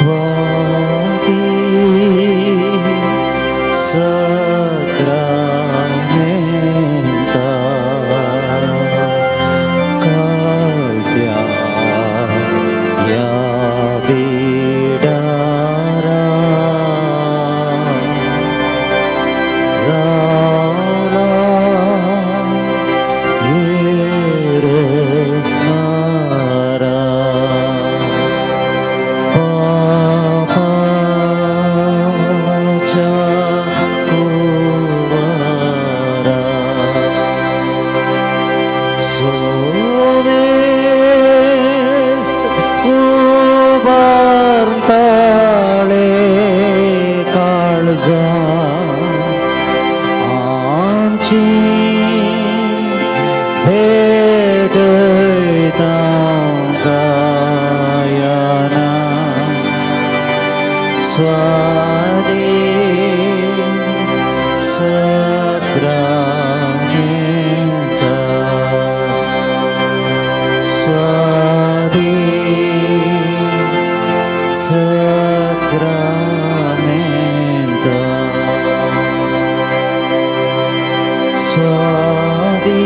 स्वादी सक्रामेंता काळत्या ह्या बिडारा रावला येरस्नारा पापाच्या हुंवारा सोमेस्त उबारताळे काळजां आमची भेटयता गायना स्वादी सक्रामेंता स्वादी सक्रामेंता स्वादी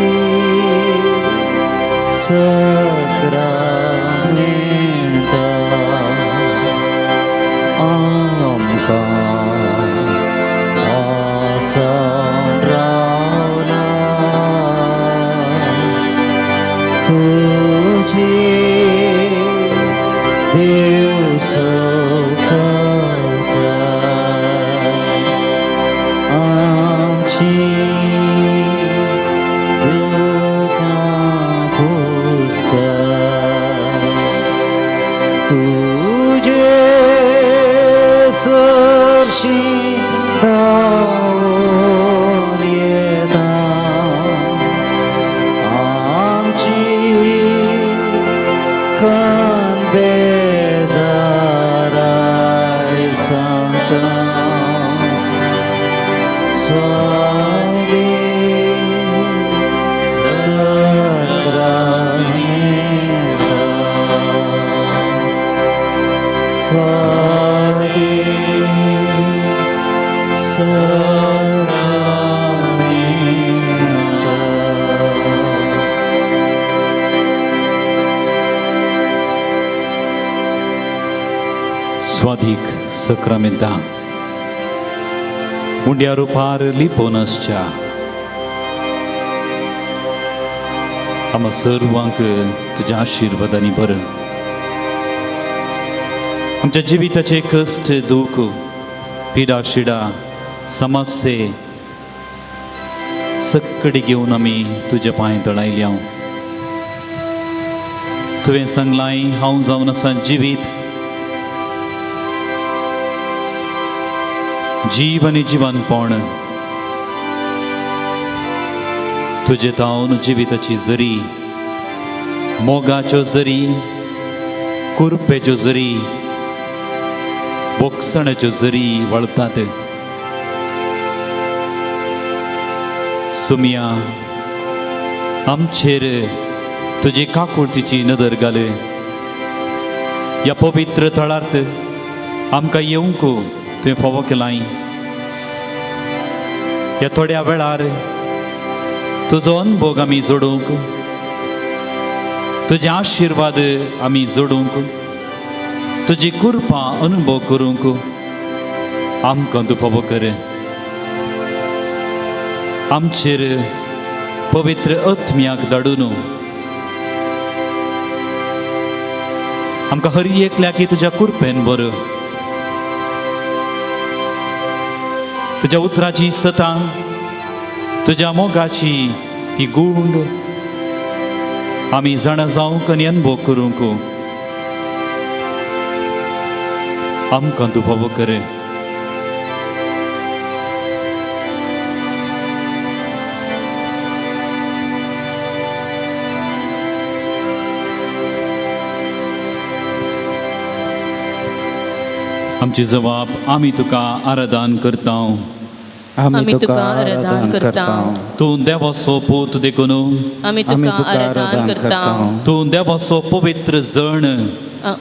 सक्रामेंता आमकां आसान रावला तुजी देव सवकासा आमची दुकां पुसता तुजे सरशी धांवून येता आमची खंत बेजाराय सांगता स्वादी सक्रामेंता स्वादी सक्रामेंता. स्वादीक सक्रामेंता उंड्या रुपार लिपोवन आसच्या आमा सर्वांक तुज्या आशिर्वादांनी भर. आमच्या जिविताचे कश्ट, दूख, पिडा शिडा, समस्ये सक्कडी घेवन आमी तुज्या पांय तळायल्या. तुवें सांगलाय, हांव जावन आसा जिवीत, जीव आनी जिवनपण. तुजे तावन जिविताची जरी, मोगाच्यो जरी, कुरपेच्यो जरी, बोगसण्याच्यो जरी वळतात. सुमिया, आमचेर तुजी काकुळतीची नदर घाल. ह्या पवित्र थळार आमकां येवंक तुवें फावो केलाय. ह्या थोड्या वेळार तुजो अनभोग आमी जोडूंक, तुजे आशिर्वाद आमी जोडूंक, तुजी कृपा अनुभव करूंक आमकां तूं फावो कर. आमचेर पवित्र आत्म्याक धाडून आमकां हर एकल्याक तुज्या कृपेन बरो. तुज्या उतराची सतां, तुज्या मोगाची ती गूंड आमी जाणा जावंक आनी अनुभव करूंक आमकां तूं फावो कर. आमची जबाब आमी तुका आराधन करता. आमी तुका आराधन करता. तूं देवाचो पूत देखून आमी तुका आराधन करता. तूं देवाचो पवित्र जण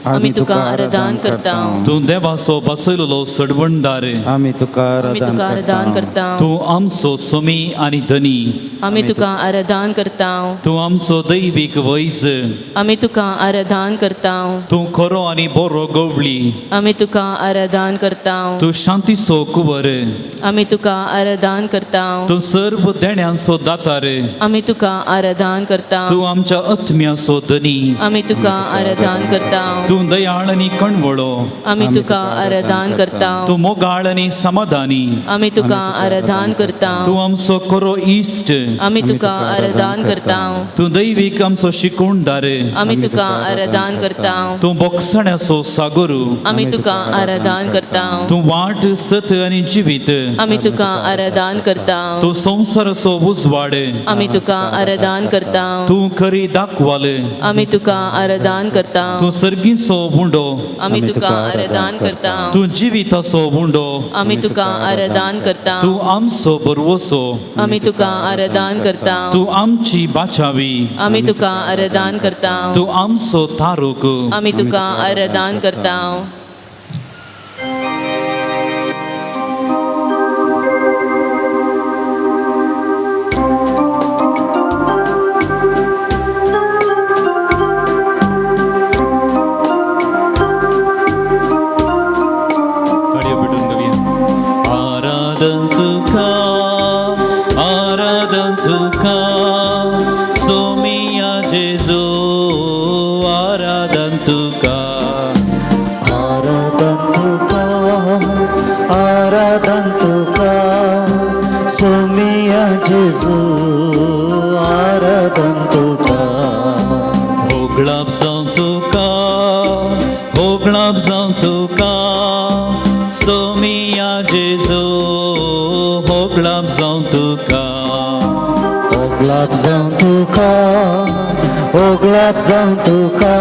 आमी तुका आराधन करता. तूं देवाचो बसयलेलो सडवणदार. आमी तुका आमी तुका आराधन करता. तूं आमचो सोमी आनी धनी. आमी तुका आराधन करता. तूं आमचो दैवीक वैज. आमी तुका आराधन करता. तूं खरो आनी बरो गवळी. आमी तुका आराधन करता. तूं शांतीचो कुंवर. आमी तुका आराधन करता. तूं सर्व देण्यांचो दातार. आमी तुका आराधन करता. तूं आमच्या आत्म्याचो धनी. आमी तुका आराधन करता. तूं दयाळ आनी कणवळो. आमी तुका आराधन करता. तूं मोगाळ आनी समाधानी. आमी तुका आराधन करता. तूं आमचो खरो इश्ट. आमी तुका आराधन करता. तूं दैवीक आमचो शिकवणदार. आमी तुका आराधन करता. तूं बोगसण्याचो सागर. आमी तुका आराधन करता. तूं वाट सत आनी जिवीत. आमी तुका आराधन करता. तूं संवसाराचो उजवाड. आमी तुका आराधन करता. तूं खरी दाखवाल. आमी तुका आराधन करता. तूं सर्गीचो उंडो. आमी तुका आराधन करता. तूं जिविताचो उंडो. आमी तुका आराधन करता. तूं आमचो बरवसो. आमी तुका आराधन करता. तूं आमची बाचावी. आमी तुका आराधन करता. तूं आमचो तारूक. आमी तुका आराधन करता. आराधन तुका, आराधन तुका, सोमिया जेजू, आराधन तुका. आराधन तुका, आराधन तुका, सोमिया जेजू, आराधन तुका. होगळाप जावं तुका, होगळाप जावं तुका, सोमिया जेजू, होगळाप जावं तुका. होगळाप जावं तुका, होगळाप जावं तुका,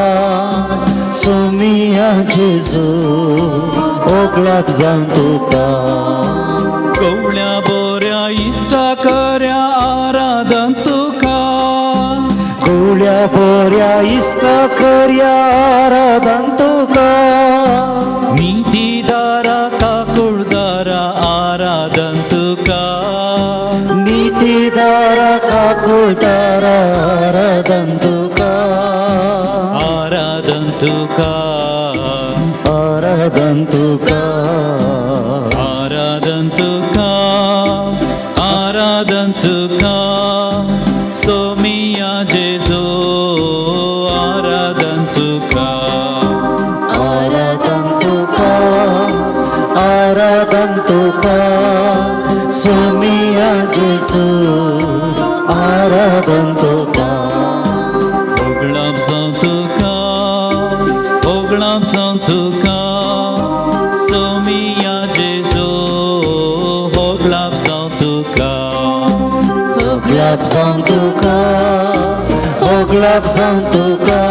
सोमिया जेजू, होगळाप जावं तुका. कवळ्या बोऱ्या इश्टा कर्या आराधन तुका. गोळ्या बोऱ्या इश्टा कर्या आराधन तुका. नीतीदारा काकुळदारा आराधन तुका. नीतीदारा काकुळदारा आराधन तुका. आराधन तुका, आराधन तुका. आराधन तुका, आराधन तुका, सोमिया जेजू, आराधन तुका. आराधन तुका, आराधन तुका, सोमिया जेजू, आराधन तुका. होगळाप जावं तुका, होगळाप जावं तुका, सोमिया जेजू, होगळाप जावं तुका. होगळाप जावं तुका, होगळाप जावं तुका,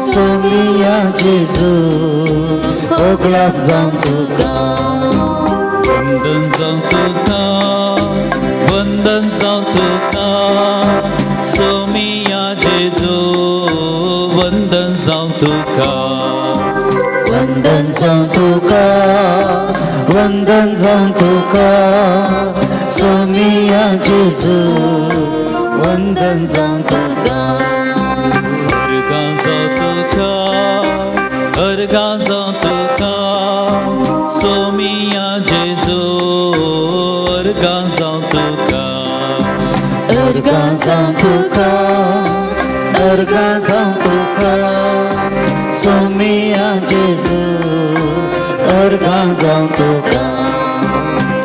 सोमिया जेजू, होगळाप जावं तुका. वंदन जावं तुका, वंदन जावं तुका, सोमिया जेजू, वंदन जावं तुका. वंदन जावं तुका, वंदन जावं तुका, सोमिया जेजू, वंदन जावं तुका. अर्गां जावं तुका, अर्गां जावं तुका, सोमिया जेजू, अर्गां जावं तुका. अर्गां जावं तुका, अर्गां जावं तुका, सोमिया जेजू, अर्गां जावं तुका.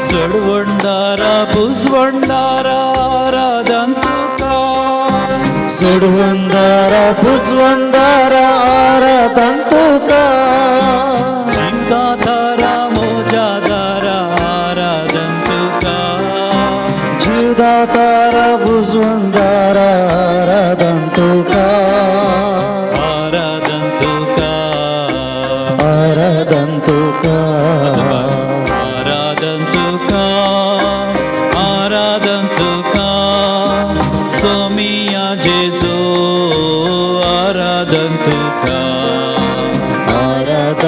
चडवणदारा बुजवणदारा आराधन तुका. सोडवंदारा बुजवंदारा आराधन तुका. जिवदातारा मोजादारा आराधन तुका. जिवदातारा बुजवंदारा आराधन तुका. आराधन तुका, आराधन तुका. आराधन तुका, आराधन तुका, सोमिया जेजू, आराधन तुका.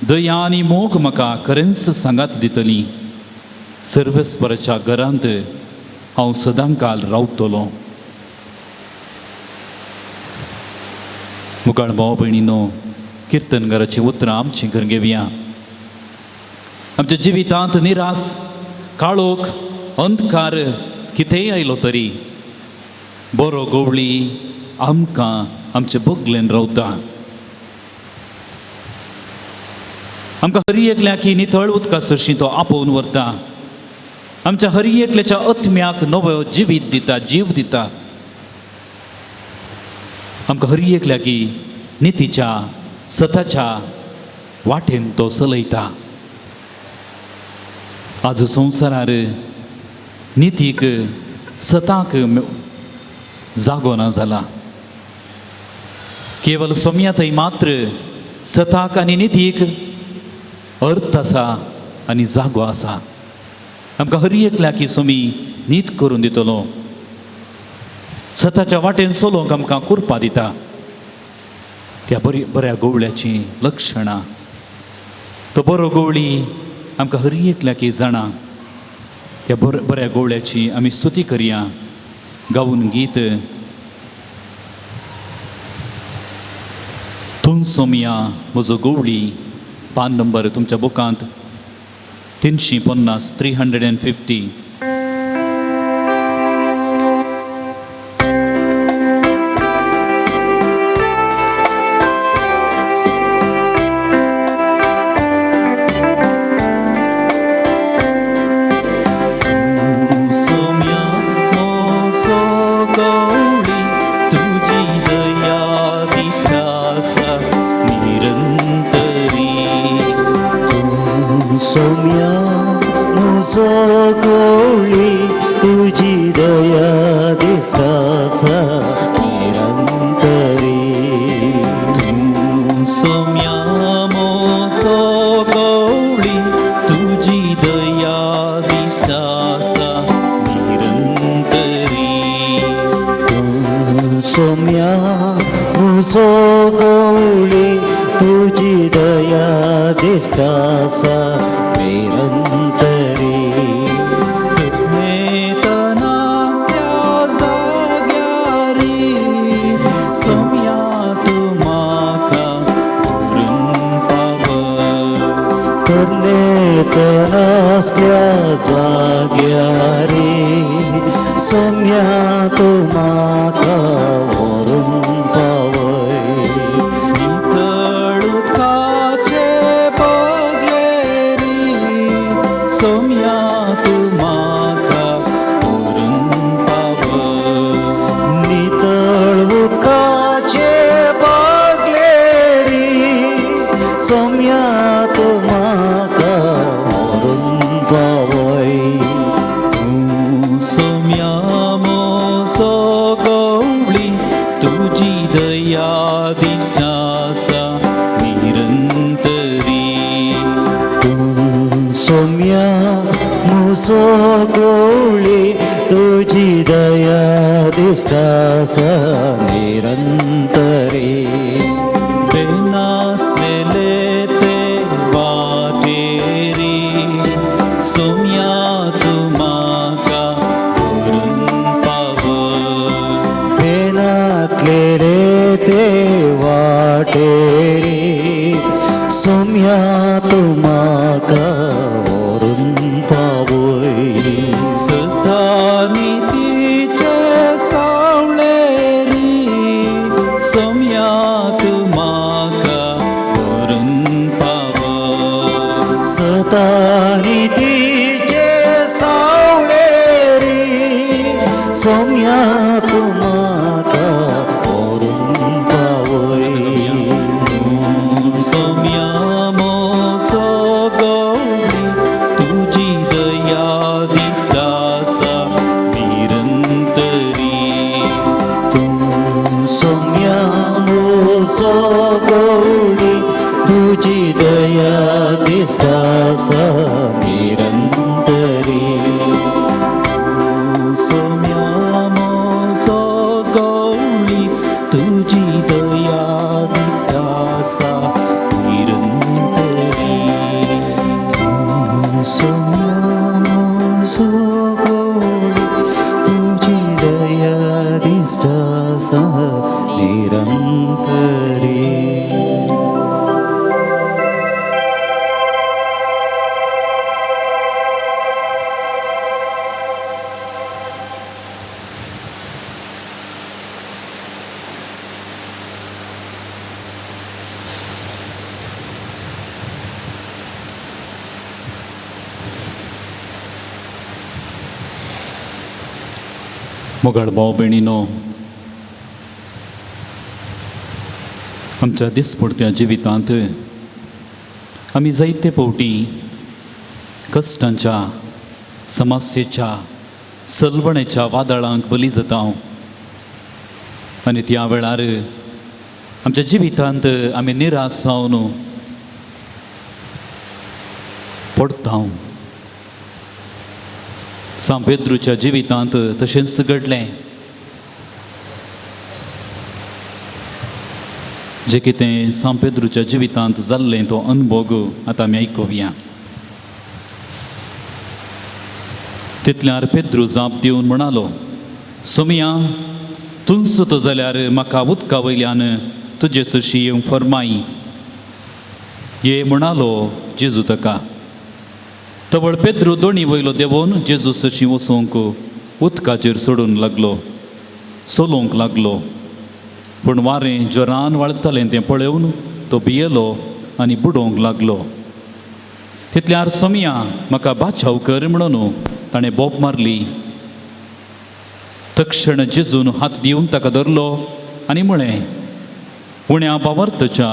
दया आनी मोग म्हाका खरेंच सांगात दितली. सर्वेस्पराच्या घरांत हांव सदांकाल रावतलो. मुखार भाव भयणीनो, किर्तनकाराचीं उतरां आमचीं करून घेवया. आमच्या जिवितांत निरास, काळोख, अंधकार कितेंय आयलो तरी बरो गवळी आमकां आमचे बगलेन रावता. आमकां हरी एकल्याक ही नितळ उदका सरशी तो आपोवन व्हरता. आमच्या हरी एकल्याच्या आत्म्याक नवो जिवीत दिता, जीव दिता. आमकां हरी एकल्याक ही नितीच्या सताच्या वाटेन तो चलयता. आज संवसारार नितीक सताक जागो ना जाला. केवल सोम्या थंय मात्र सताक आनी नितीक अर्थ आसा आनी जागो आसा. आमकां हर एकल्याक ही सोमी नीत करून दितलो. सताच्या वाटेन चलोवंक आमकां कुरपा दिता. त्या बरी बऱ्या गवळ्याचीं लक्षणां तो बरो गवळी आमकां हर एकल्याक जाणा. त्या बऱ्या गवळ्याची आमी स्तुती करया गावून गीत तूं सोमया म्हजो गवळी, पान नंबर तुमच्या बुकांत 350, 350. सोम्या सोगोळी तुजी दया दिश्ट आसा निरंतरी. मोगाळ भाव भयणीनो, आमच्या दिसपडत्या जिवितांत आमी जायते फावटी कश्टांच्या, समस्येच्या, सलवणेच्या वादळांक बली जाता आनी त्या वेळार आमच्या जिवितांत आमी निराश जावन पडटा. सांत पेद्रूच्या जिवितांत तशेंच घडलें. जें कितें सांत पेद्रूच्या जिवितांत जाल्लें तो अनभोग आतां आमी आयकुया. तितल्यार पेद्रू जाप दिवन म्हणालो, सोमिया, तूंच तो जाल्यार म्हाका उदका वयल्यान तुजे सरशी येवंक फर्माय. ये म्हणालो जेजू ताका. तवळ पेद्रू दोणी वयलो देंवोन जेजू सरशी वचूंक उदकाचेर सोडून लागलो, चलोवंक लागलो. पूण वारें जोरान वाळतालें तें पळोवन तो भियेलो आनी बुडोवंक लागलो. तितल्यार सोमिया, म्हाका बाचाव कर म्हणून ताणें बोब मारली. तक्षण जेजून हात दिवन ताका धरलो आनी म्हळें, उण्या बावर्तच्या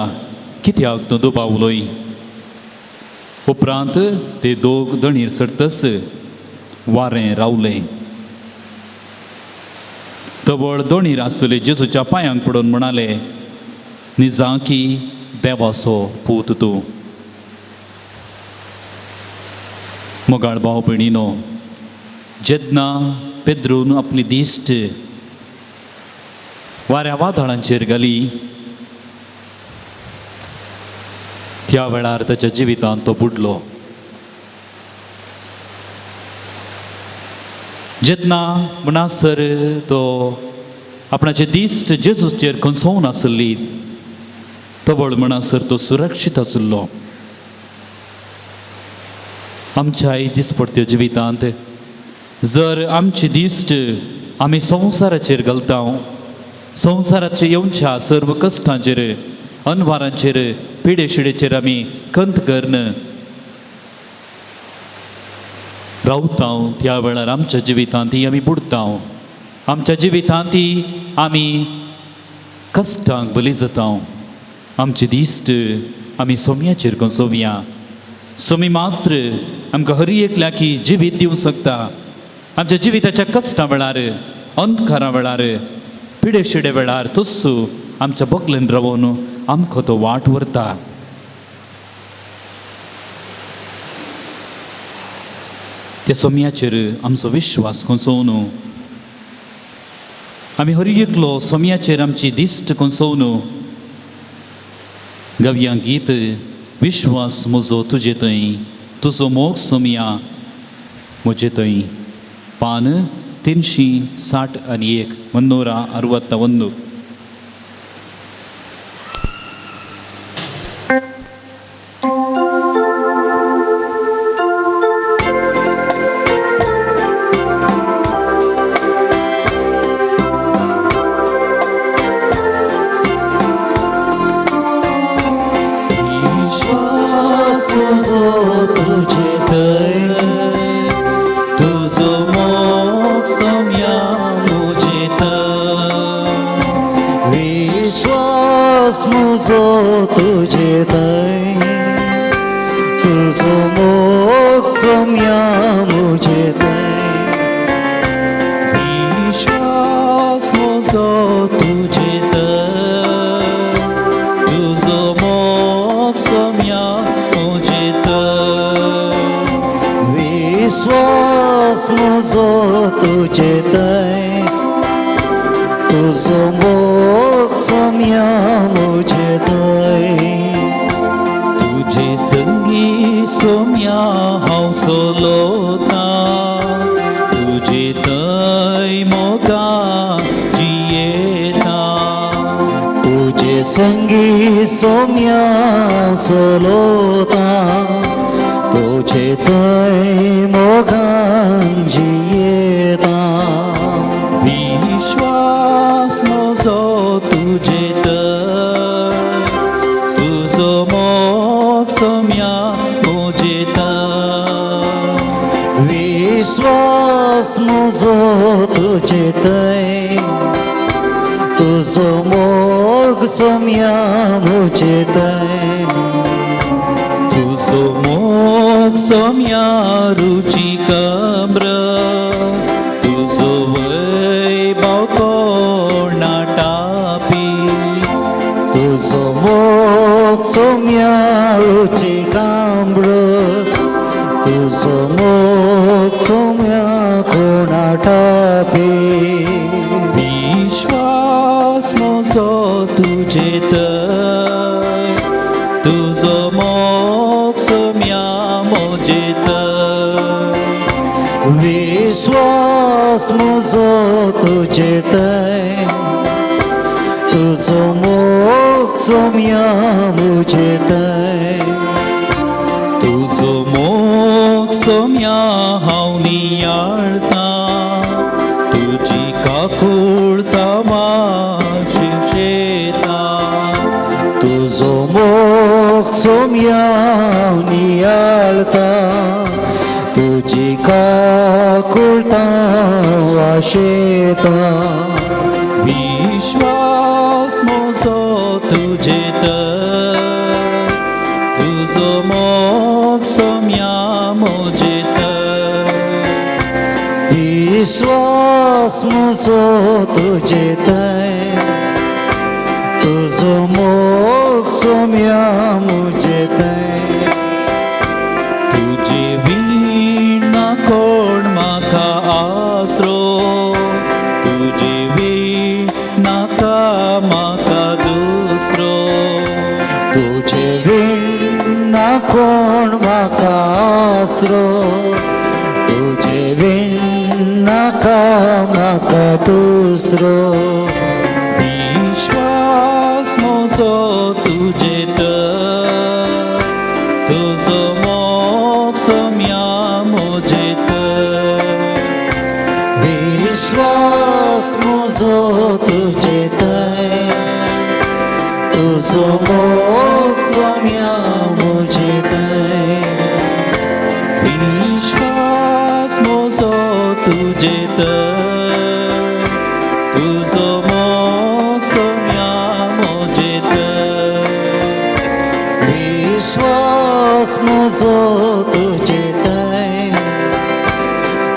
कित्याक तूं दुबावलोय? उपरांत ते दोग दणीर सरतस वारें रावलें. तवळ दोणीर आसले जेजूच्या पांयांक पडून म्हणाले, निजांकी देवाचो पूत तूं. मोगाळ भाव भयणीनो, जेन्ना पेद्रून आपली दिश्ट वाऱ्या वादळांचेर घाली त्या वेळार ताच्या जिवितांत तो बुडलो. जेन्ना म्हणसर तो आपणाचे दिश्ट जेजूचेर खंचोवन आसली तवळ म्हणसर तो सुरक्षीत आशिल्लो. आमच्याय दिसपडत्या जिवितांत जर आमची दिश्ट आमी संवसाराचेर घालता, संवसाराचे येवच्या सर्व कश्टांचेर, अनवारांचेर, पिडेशिडेचेर आमी खंत करून रावता, त्या वेळार आमच्या जिवितांत आमी बुडता. आमच्या जिवितांत आमी कश्टांक बली जाता. आमची दिश्ट आमी सोम्याचेर कंसोवया. सोमी मात्र आमकां हरी एकल्याकी जिवीत दिवंक शकता. आमच्या जिविताच्या कश्टां वेळार, अंधकारा वेळार, पिडेशिडे वेळार तस्सो आमच्या बगलेन रावून आमकां तो वाट व्हरता. त्या सोम्याचेर आमचो विश्वास खंचोवन आमी हरी एकलो सोम्याचेर आमची दिश्ट खंचोवन गावया गीत, विश्वास म्हजो तुजे थंय, तुजो मोग सोमया म्हजे थंय. पान 361, 361. विश्वास म्हजो तुजे थंय, तुजो मोग सोम्या म्हजे थंय. विश्वास म्हजो तुजे थंय, तुजो मोग सोम्या म्हजे थंय. विश्वास म्हजो तुजे थंय, तुजो मोग सोम्या म्हजे थंय. विश्वास म्हजो तुजे थंय, तुजो मोग सोम्या म्हजे थंय. तुजे संगी सोम्या हांव चलता, संगी सोम्या चलोता तुजे थंय मोगान जियेता. विश्वास म्हजो तुजे तर तुजो मोग सोम्या म्हजे तर. विश्वास म्हजो तुजे थंय तुजो मोग सोम्या म्हजे थंय. तुजो मोग सोम्या रुची कम्र तुजो वैभव कोणा टापी. तुजो मोग सोम्या रुची कांबळ तुजो मोग सोम्या कोणा टापी. विश्वास म्हजो तुजे तर तुजो मोग सोम्या म्हजे तर. विश्वास म्हजो तुजे थंय तुजो मोग सोम्या म्हजे थंय. तुजो मोग सोम्या हांव नियाळता तुजी काकूळता माशेता. तुजो मोग सोम्या नियाळता तुजी काकुळता वाशेता. विश्वास म्हजो तुजे तर तुजो मोग सोम्या म्हजे तर. विश्वास म्हजो तुजे थंय तुजो मोग सोम्या म्हजे थंय. तुजे वीण ना कोण म्हाका आसरो तुजे वीण नाका म्हाका दुसरो. तुजे वीण ना कोण म्हाका आसरो तुजे वीण नाका म्हाका दुसरो. विश्वास म्हजो तुजे तर तुजो मोग सोम्या म्हजे तर. विश्वास म्हजो तुजे थंय तुजो मोग सोम्या म्हजे थंय. विश्वास म्हजो तुजे तर तुजो मोग सोम्या म्हजे तर. विश्वास म्हजो तुजे थंय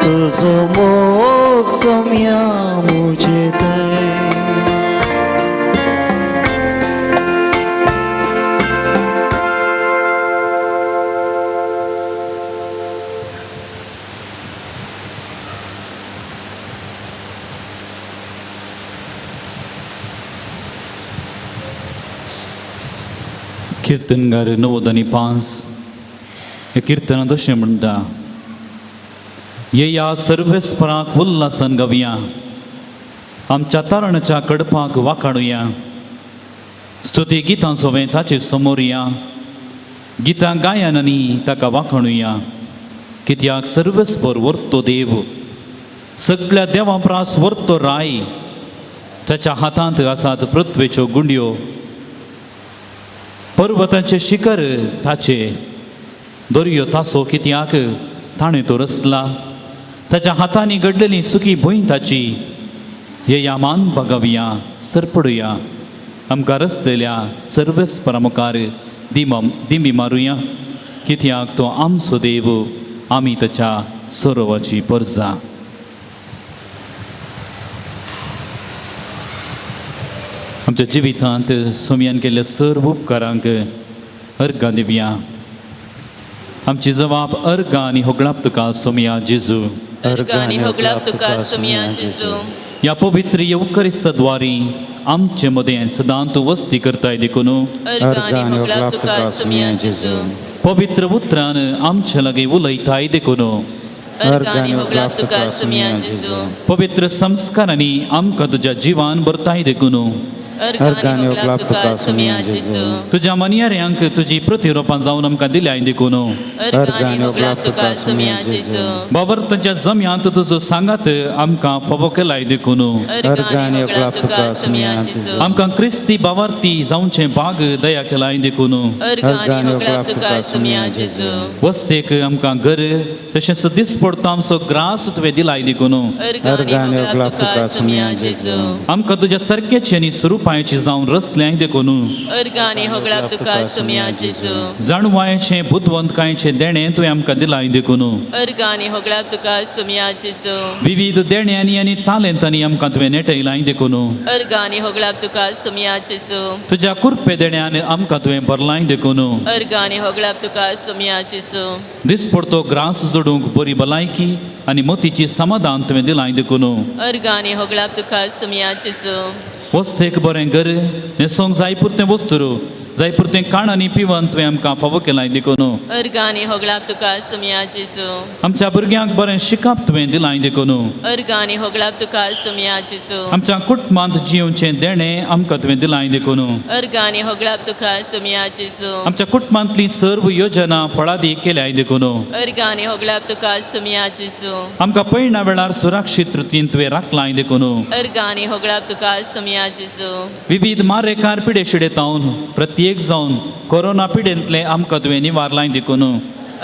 तुजो मोग सोम्या म्हजे थंय. कीर्तनगार 95 हे कीर्तनांत अशें म्हणटा, येया सर्वेस्पराक उल्हासान गावया, आमच्या तारणाच्या कडपाक वाखाणुया, स्तुती गितां सोवें ताचे समोर या, गितां गायन आनी ताका वाखाणुया, कित्याक सर्वेस्पर वर्तो देव, सगळ्या देवां प्रास वर्तो राय, ताच्या हातांत आसात पृथ्वेच्यो गुंडयो, पर्वतांचे शिखर ताचे, दर्यो तासो कित्याक ताणें तो रचला, ताच्या हातांनी घडलेली सुकी भूंय ताची, येया मान बगावया सरपडुया, आमकां रचलेल्या सर्वेस्परा मुखार दिमी मारुया, कित्याक तो आमचो देव, आमी ताच्या सरोवाची परजा. आमच्या जिवितांत सोमयान केल्ल्या सर्व उपकारांक अर्गां दिवया. आमची जबाब अर्गां आनी होगळाप तुका सोमया जेजू. अर्गां आनी होगळाप तुका सोमया जेजू. ह्या पवित्र येवकरिस्ताद्वारी आमचे मदें सदां तूं वस्ती करताय देखून अर्गां आनी होगळाप तुका सोमया जेजू. पवित्र उतरान आमचे लागीं उलयताय देखून अर्गां आनी होगळाप तुका सोमया जेजू. पवित्र संस्कारांनी आमकां तुज्या जिवान भरताय देखून अर्गां आनी होगडाप तुका सुमया जेजू. तुज्या मनयाऱ्यांक तुजी प्रतिरोपां जावन आमकां दिल्याय देखून. अर्गां आनी होगडाप तुका सुमया जेजू. बाबर तांच्या जम्यांत तुजो सांगात आमकां फावो केलाय देखून. अर्गां आनी होगडाप तुका सुमया जेजू. आमकां क्रिस्ती बावार्थी जावचें भाग दया केलाय देखून. अर्गां आनी होगडाप तुका सुमया जेजू. वस्तेक आमकां घर तशेंच दिसपडतो आमचो ग्रास तुवें दिलाय देखून. अर्गां आनी होगडाप तुका सुमया जेजू. आमकां तुज्या सारकेची आनी स्वरुपायची जावन रचल्याय देखून. अर्गां आनी होगडाप तुका सुमया जेजू. जाणवायचें बुदवंतकायचें देणें तुवें आमकां दिलाय देखून. अर्गां आनी होगडाप तुका सुमया जेजू. विविध देण्यांनी आनी तालेंतांनी आमकां तुवें नेटयलाय देखून. अर्गां आनी होगडाप तुका सुमया जेजू. तुज्या कुरपे देण्यान आमकां तुवें भरलाय देखून. अर्गां आनी होगडाप तुका सुमया जेजू. दिसपडतो ग्रास जोडूंक बरी भलायकी आनी मतीची समाधान तुवें दिलाय देखून. अर्गां आनी होगडाप तुका सुमया जेजू. वस्तेक बरें घर न्हेसोंक जाय पुरतें वस्तूर जाय पुरतें खाण आनी पिवन तुवें आमकां फावो केलाय देखून. अर्गां आनी होगडाप तुका सुमया जेजू. आमच्या भुरग्यांक बरें शिकप तुवें दिलाय देखून. अर्गां आनी होगडाप तुका सुमया जेजू. आमच्या कुटुंबांत जियेवचें देणें आमकां तुवें दिलाय देखून. अर्गां आनी होगडाप तुका सुमया जेजू. आमच्या कुटुंबांतली सर्व योजना फळादी केल्याय देखून. अर्गां आनी होगडाप तुका सुमया जेजू. आमकां पयणा वेळार सुरक्षीत रितीन तुवें राखलाय देखून. अर्गां आनी होगडाप तुका सुमया जेजू. विविध मारेकार पिडेशिडे तावन प्रत्येक जावन कोरोना पिडेंतलें आमकां तुवें निवारलाय देखून.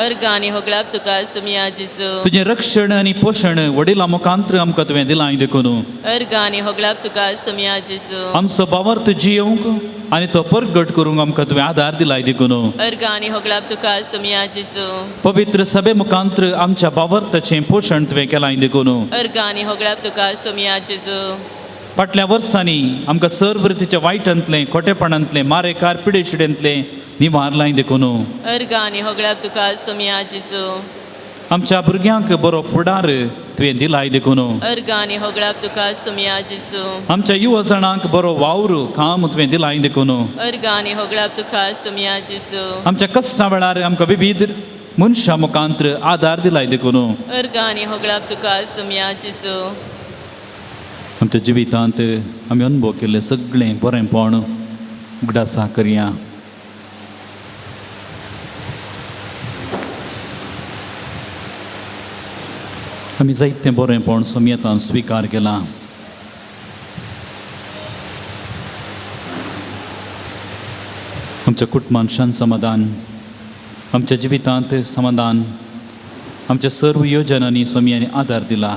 अर्गां आनी होगडाप तुका सुमया जेजू. तुजें रक्षण आनी पोशण वडिलां मुखांत्र आमकां तुवें दिलाय देखून. अर्गां आनी होगडाप तुका सुमया जेजू. आमचो बावर्त जियोवंक आनी तो परगट करूंक आमकां तुवें आदार दिलाय देखून. अर्गां आनी होगडाप तुका सुमया जेजू. पवित्र सभे मुखांत्र आमच्या बावर्ताचें पोशण तुवें केलाय देखून. अर्गां आनी होगडाप तुका सुमया जेजू. फाटल्या वर्सांनी आमकां सर्व रितीच्या वायटांतलें खोटेपणांतलें मारेकार पिडेशिडेंतलें निवारलाय देखून. अर्गां आनी होगडाप तुका सुमया जेजू. आमच्या भुरग्यांक बरो फुडार तुवें दिलाय देखून. अर्गां आनी होगडाप तुका सुमया जेजू. आमच्या युवा जाणांक बरो वावर काम तुवें दिलाय देखून. अर्गां आनी होगडाप तुका सुमया जेजू. आमच्या कश्टा वेळार आमकां विविध मनशां मुखांत्र आदार दिलाय देखून. अर्गां आनी होगडाप तुका सुमया जेजू. आमच्या जिवितांत आमी अनुभव केल्लें सगळें बरेंपण उगडासा करया. आमी जायतें बरेंपण सुमयेतान स्विकार केलां. आमच्या कुटुंबान शांत समाधान, आमच्या जिवितांत समाधान, आमच्या सर्व योजनांनी सोमयांनी आदार दिला.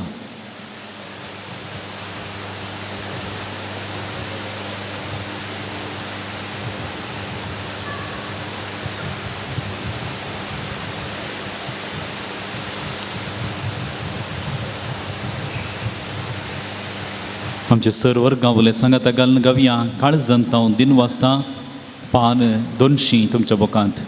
आमचे सर वर्गावले सांगाता घालून गावया काळजांत हांव दिन वाचता पान 200 तुमच्या बुकांत.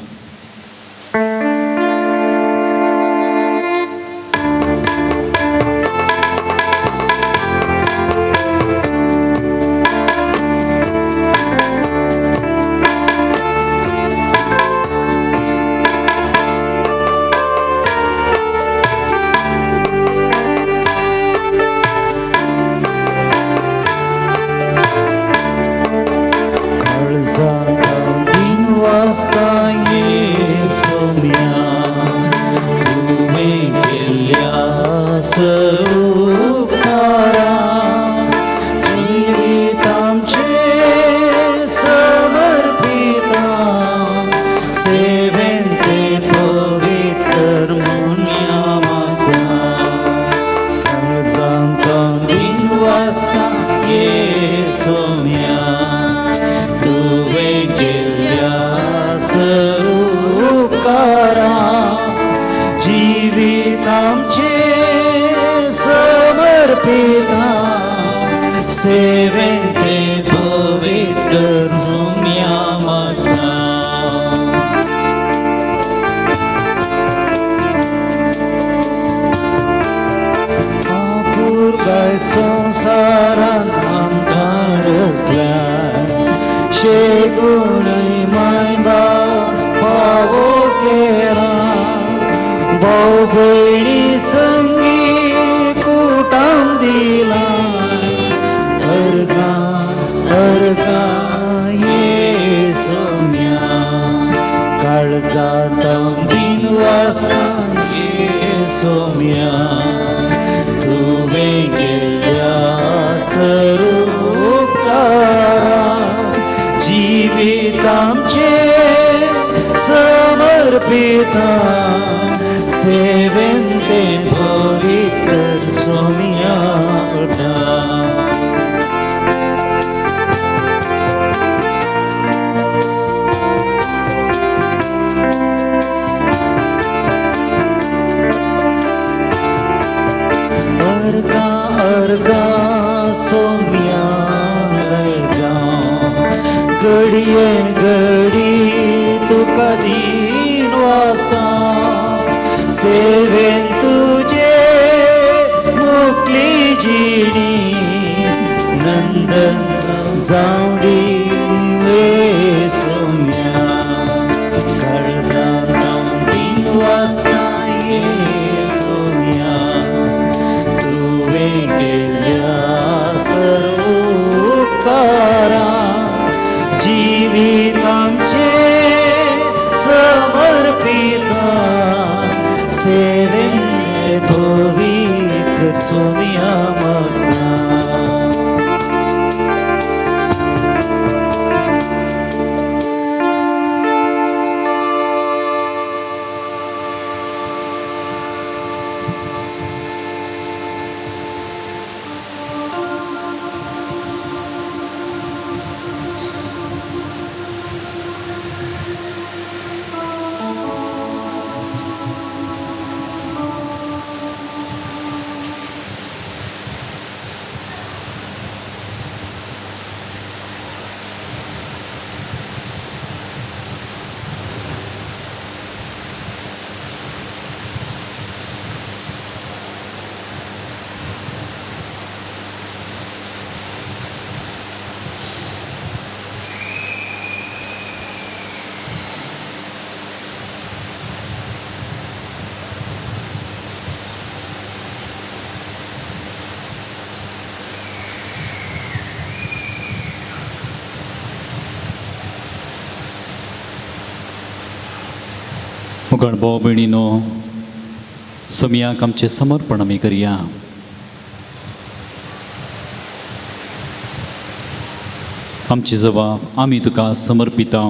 जिवितांचे घेता सेवेन तें पवित्र सोम्या पडटा. अर्गा अर्गा सोम्या लायता घडये घडी तुका दीन वाजता सेवेन तुजे मुकली जिणी नंदन जावं दी वे सोम्या काळजांत हांव दीन वाजता ये सोम्या तुवें केल्ल्या सर्व उपकारा जिवीत आमचें समर्पिता सेवेन पवित्र सोम्या मागता. मुखार भाव भयणीनो सोमयाक आमचें समर्पण आमी करया. आमची जबाब आमी तुका समर्पिता.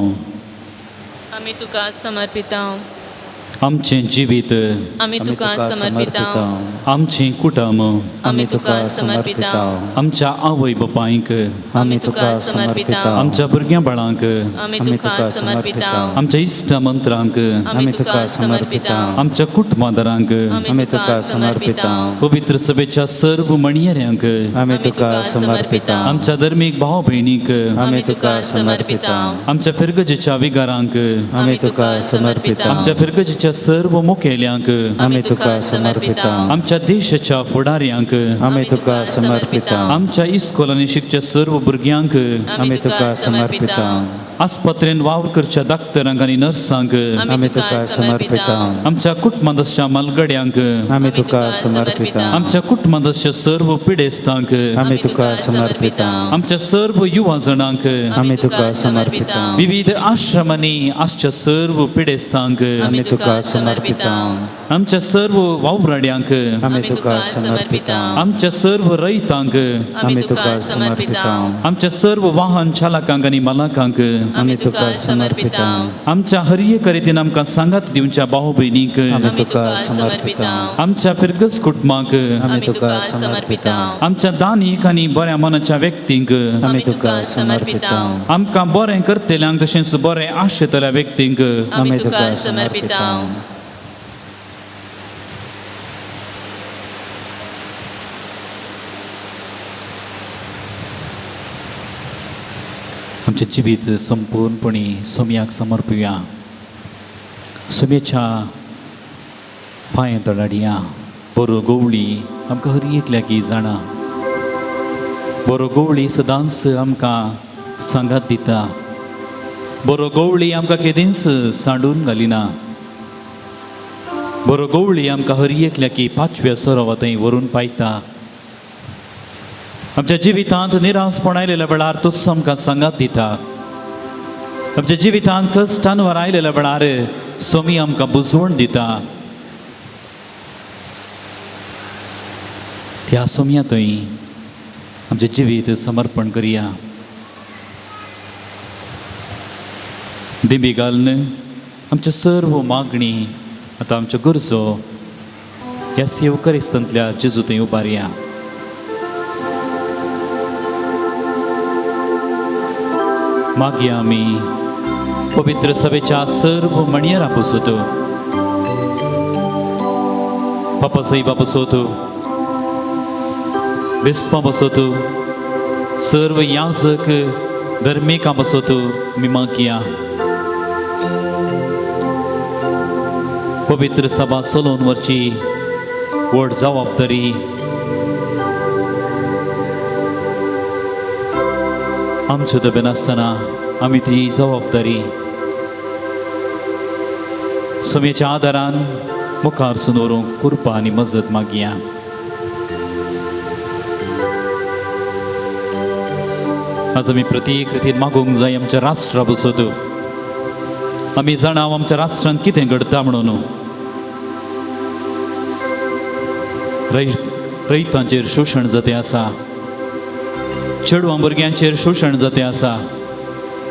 आमी तुका समर्पिता. आमचें जिवीत आमी तुका समर्पिता. आमचें कुटुंब आमी तुका समर्पिता. आमच्या आवय बापायक आमी तुका समर्पिता. आमच्या भुरग्यां बाळांक आमी तुका समर्पिता. आमच्या इश्ट मंत्रांक आमी तुका समर्पिता. आमच्या कुटुंबादारांक आमी तुका समर्पिता. पवित्र सभेच्या सर्व मणयेऱ्यांक आमी तुका समर्पिता. आमच्या धर्मीक भाव भयणीक आमी तुका समर्पिता. आमच्या फिरगजेच्या विगारांक आमी तुका समर्पिता. आमच्या फिरगजेच्या सर्व मुखेल्यांक आमी तुका समर्पिता. आमच्या देशाच्या फुडाऱ्यांक आमी तुका समर्पिता. आमच्या इस्कोलांनी शिकच्या सर्व भुरग्यांक आमी तुका समर्पिता. आस्पत्रेन वावर करच्या डाक्टरांक आनी नर्सांक आमी तुका समर्पिता. आमच्या कुटुंबांतच्या मालगड्यांक आमी तुका समर्पिता. आमच्या कुटुंबांतच्या सर्व पिडेस्तांक आमी तुका समर्पिता. आमच्या सर्व युवा जणांक आमी तुका समर्पिता. विविध आश्रमांनी आसच्या सर्व पिडेस्तांक आमी तुका समर्पिता. आमच्या सर्व वावराड्यांक आमी तुका समर्पिता. आमच्या सर्व रयतांक आमी तुका समर्पिता. आमच्या सर्व वाहन चालकांक आनी मालकांक आमी तुका समर्पिता. आमच्या हरयेक रितीन आमकां सांगात दिवच्या भाव भयणीक आमी तुका समर्पिता. आमच्या फिरगस कुटुंबाक आमी तुका समर्पिता. आमच्या दानीक आनी बऱ्या मनाच्या व्यक्तींक आमी तुका समर्पिता. आमकां बरें करतल्यांक तशेंच बरें आशेतल्या व्यक्तींक आमी तुका समर्पिता. आमचें जिवीत संपूर्णपणी सोमयाक समर्पुया. सोमयेच्या पांय तळाडया बरो गवळी आमकां हर एकल्याक जाणा. बरो गवळी सदांच आमकां सांगात दिता. बरो गवळी आमकां केदींच सांडून घालिना. बरो गवळी आमकां हर एकल्याक पांचव्या सरोवा थंय व्हरून पायता. आमच्या जिवितांत निराशपण आयलेल्या वेळार तोच आमकां सांगात दिता. आमच्या जिवितांत कश्टांवर आयलेल्या वेळार सोमी आमकां बुजवण दिता. त्या सोमया थंय आमचें जिवीत समर्पण करया. दिंबी घालून आमच्यो सर्व मागणी आतां आमच्यो गरजो ह्या सेवकरिस्तांतल्या जेजू थंय उबारया. मागीर आमी पवित्र सभेच्या सर्व मणयेरां पसत, पापा साहेबा पसत, बिस्पा पसत, सर्व याजक धर्मिकां पसत आमी मागया. पवित्र सभा चलोवन व्हरची व्हड जबाबदारी आमचे दबेन आसतना आमी ती जबाबदारी समयेच्या आदारान मुखार सून व्हरूंक कृपा आनी मजत मागया. आज आमी प्रत्येक रितीन मागूंक जाय आमच्या राष्ट्रा बसत. आमी जाणा आमच्या राष्ट्रांत कितें घडटा म्हणून. रयतांचेर शोशण जातें आसा, चेडवां भुरग्यांचेर शोशण जातें आसा,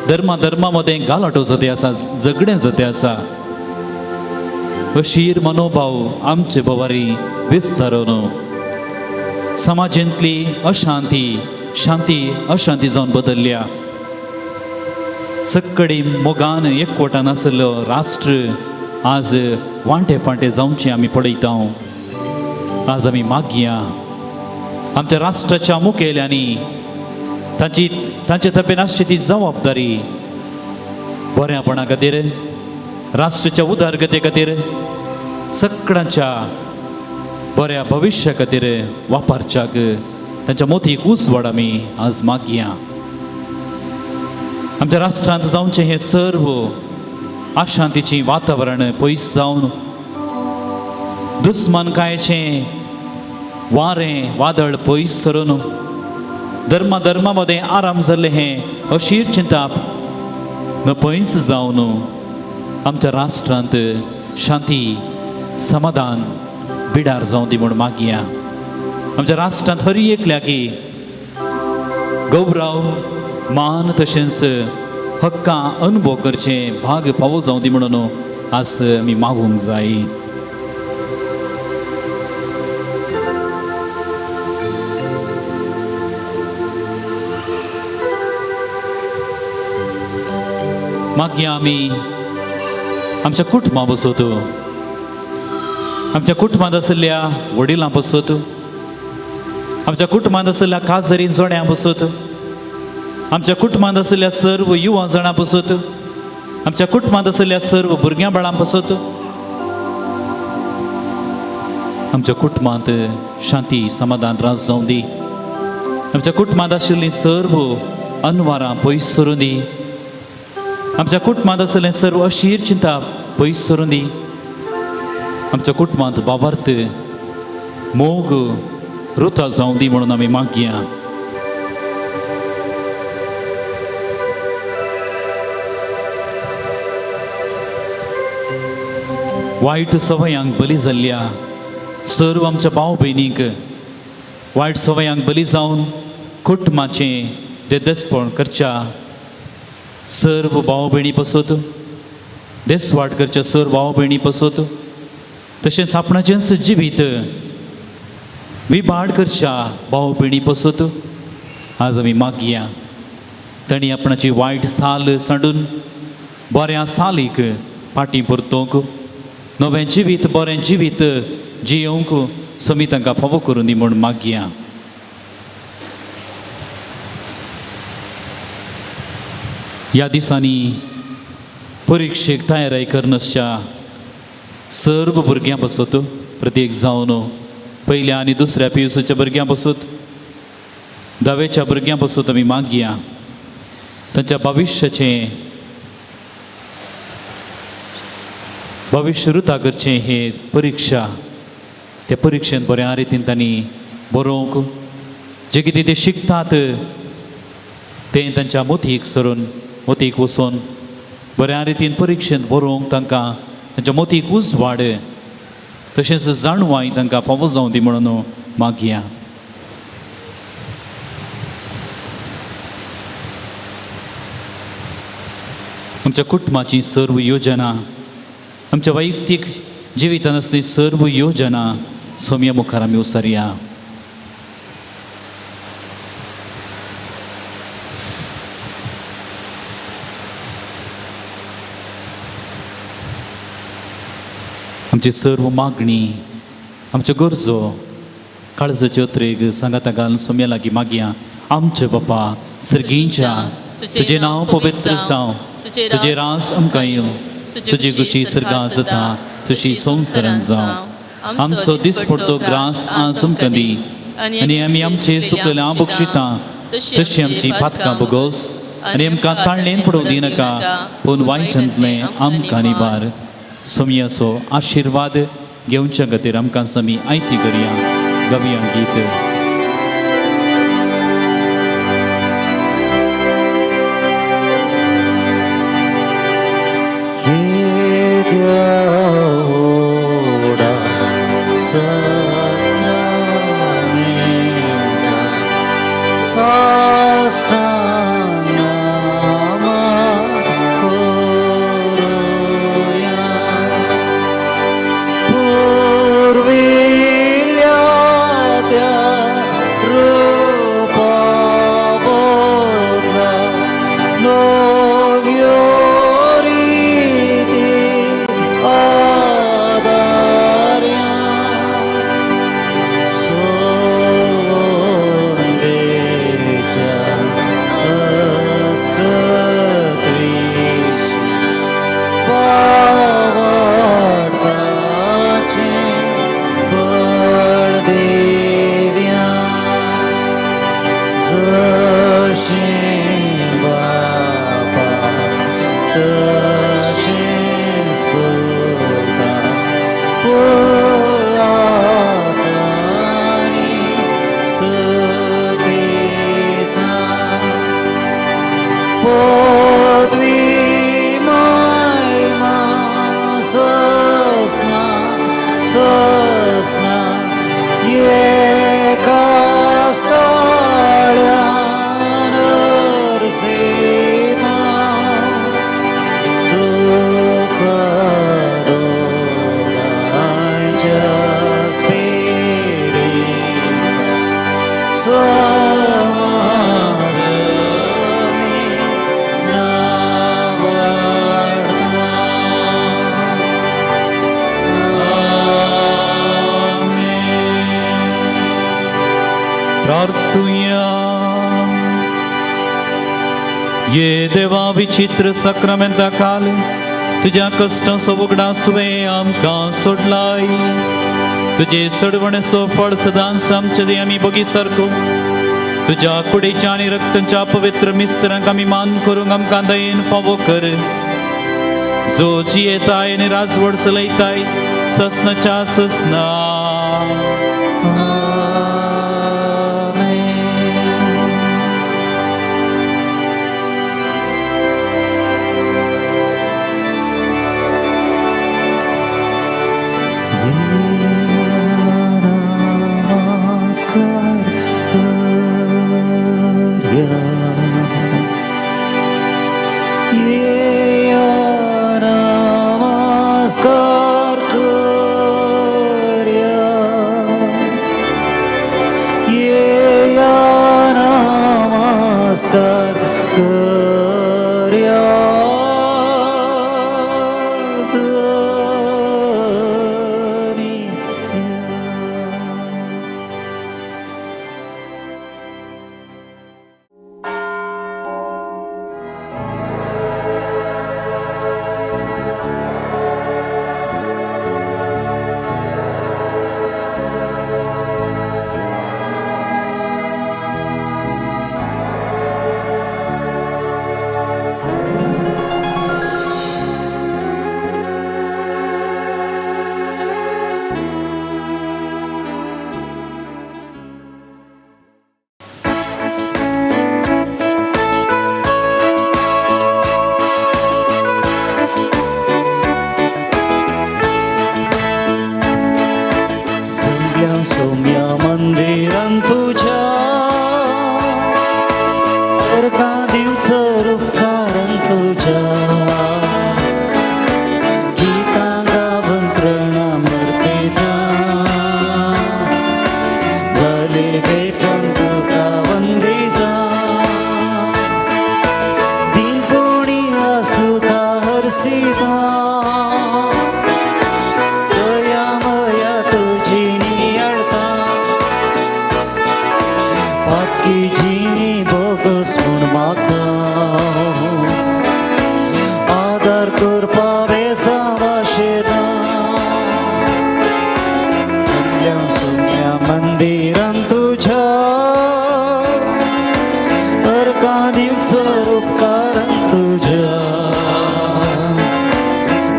धर्मा धर्मा मदें गालाटो जातें आसा, झगडें जातें आसा. अशीर मनोभाव आमचे भवारी विस्तारून समाजांतली अशांती शांती अशांती जावन बदलल्या. सक्कडी मोगान एकवटान आशिल्लो राष्ट्र आज वांटे फांटे जावचें आमी पळयता. आज आमी मागया आमच्या राष्ट्राच्या मुखेल्यांनी तांची तांचे तपेन आसची ती जबाबदारी बऱ्यापणा खातीर, राष्ट्राच्या उदरगते खातीर, सगळ्यांच्या बऱ्या भविश्या खातीर वापरच्याक तांच्या मोतीक उजवाड आमी आज मागया. आमच्या राष्ट्रांत जावचें हें सर्व अशांतीचें वातावरण पयस जावन दुस्मानकायेचें वारें वादळ पयस सरून धर्मा धर्मा मदें आराम जाल्लें हें अशीर चिंताप नपयस जावन आमच्या राष्ट्रांत शांती समाधान बिडार जावं दी म्हूण मागया. आमच्या राष्ट्रांत हर एकल्याकी गौरव मान तशेंच हक्कां अनुभव करचें भाग फावो जावं दी म्हणून आज आमी मागूंक जाय. मागीर आमी आमच्या कुटुंबा बसत, आमच्या कुटुंबांत आशिल्ल्या वडिलां बसत, आमच्या कुटुंबांत आशिल्ल्या काजरी जोड्यां बसत, आमच्या कुटुंबांत आशिल्ल्या सर्व युवा जाणां बसत, आमच्या कुटुंबांत आशिल्ल्या सर्व भुरग्यां बाळां बसत, आमच्या कुटुंबांत शांती समाधान राज जावं दी. आमच्या कुटुंबांत आशिल्लीं सर्व अनवारां पयस सरून दी. आमच्या कुटुंबांत आशिल्लें सर्व अशीर चिंता पयस सरून दी. आमच्या कुटुंबांत बाबार्थ मोग रुता जावं दी म्हणून आमी मागया. वायट सवयांक बली जाल्ल्या सर्व आमच्या भाव भयणींक वायट सवयांक बली जावन कुटुंबाचें देदसपण करच्या सर्व भाव भयणी पसत, देसवाट करच्या सर्व भाव भयणी पसत, तशेंच आपणाचेंच जिवीत विभाड करच्या भाव भयणी पसत आज आमी मागया. तांणी आपणाची वायट साल सांडून बऱ्या सालीक फाटीं परतोवंक, नवें जिवीत बरें जिवीत जियोवंक समी तांकां फावो करून दी म्हूण मागया. ह्या दिसांनी परिक्षेक तयारी करनासच्या सर्व भुरग्यां बसत, प्रत्येक जावन पयल्या आनी दुसऱ्या पियुसाच्या भुरग्यां बसत, धावेच्या भुरग्यां बसत आमी मागया तांच्या भविश्याचें भविश्य रुता करचें हे परिक्षा त्या परिक्षेंत बऱ्या रितीन तांणी बरोवंक, जे कितें ते शिकतात तें तांच्या मोतीक सरून मोतीक वचून बऱ्या रितीन परिक्षेंत बरोवंक तांकां तांच्या मोतीक उजवाड तशेंच जाणवाय तांकां फावो जावं दी म्हणून मागया. आमच्या कुटुंबाची सर्व योजना आमच्या वैयक्तीक जिवितान आसली सर्व योजना सोमया मुखार आमी उसारया. आमची सर्व मागणी, आमच्यो गरजो काळजाच्यो अत्रेग सांगाता घालून सोम्या लागीं मागया. आमचे बापा सर्गींच्या, तुजें नांव पवित्र जावं, तुजें रास आमकां येवं, तुजी खुशी सर्गां जाता तशी संवसारान जावं. आमचो दिसपडतो ग्रास आज आमकां दी आनी आमी आमचे सुकलेल्या बक्षिता तशी आमची पातकां भोगोस आनी आमकां ताळणेन पडोवंक दिनाका, पूण वायटांतलें आमकां निवार. सोमयाचो आशिर्वाद घेवच्या खातीर आमकां समी आयती करया. गवया गीत. ये देवा विचित्र साक्रामेंता काल तुज्या कश्टांचो उगडास तुवें आमकां सोडलाय. तुजे सडवणेचो फळ सदांच आमचे दे आमी बगी सारको तुज्या कुडीच्या आनी रक्तांच्या पवित्र मिस्त्रांक आमी मान करूंक आमकां दयेन फावो कर. जो जियेताय आनी राजवड चलयताय ससनाच्या ससना. बलि भेटून तुका वंदिता दिनपोणी आज तुका हरसिता दया मया तुजी नियाळता पातकी जिणी बोगस म्हूण मागता आदार करपा बेसा वाशेता सुम्या सुम्या मंदिरान तुझ्या अर्कां दिवंक स्वरूपकारान तुझ्या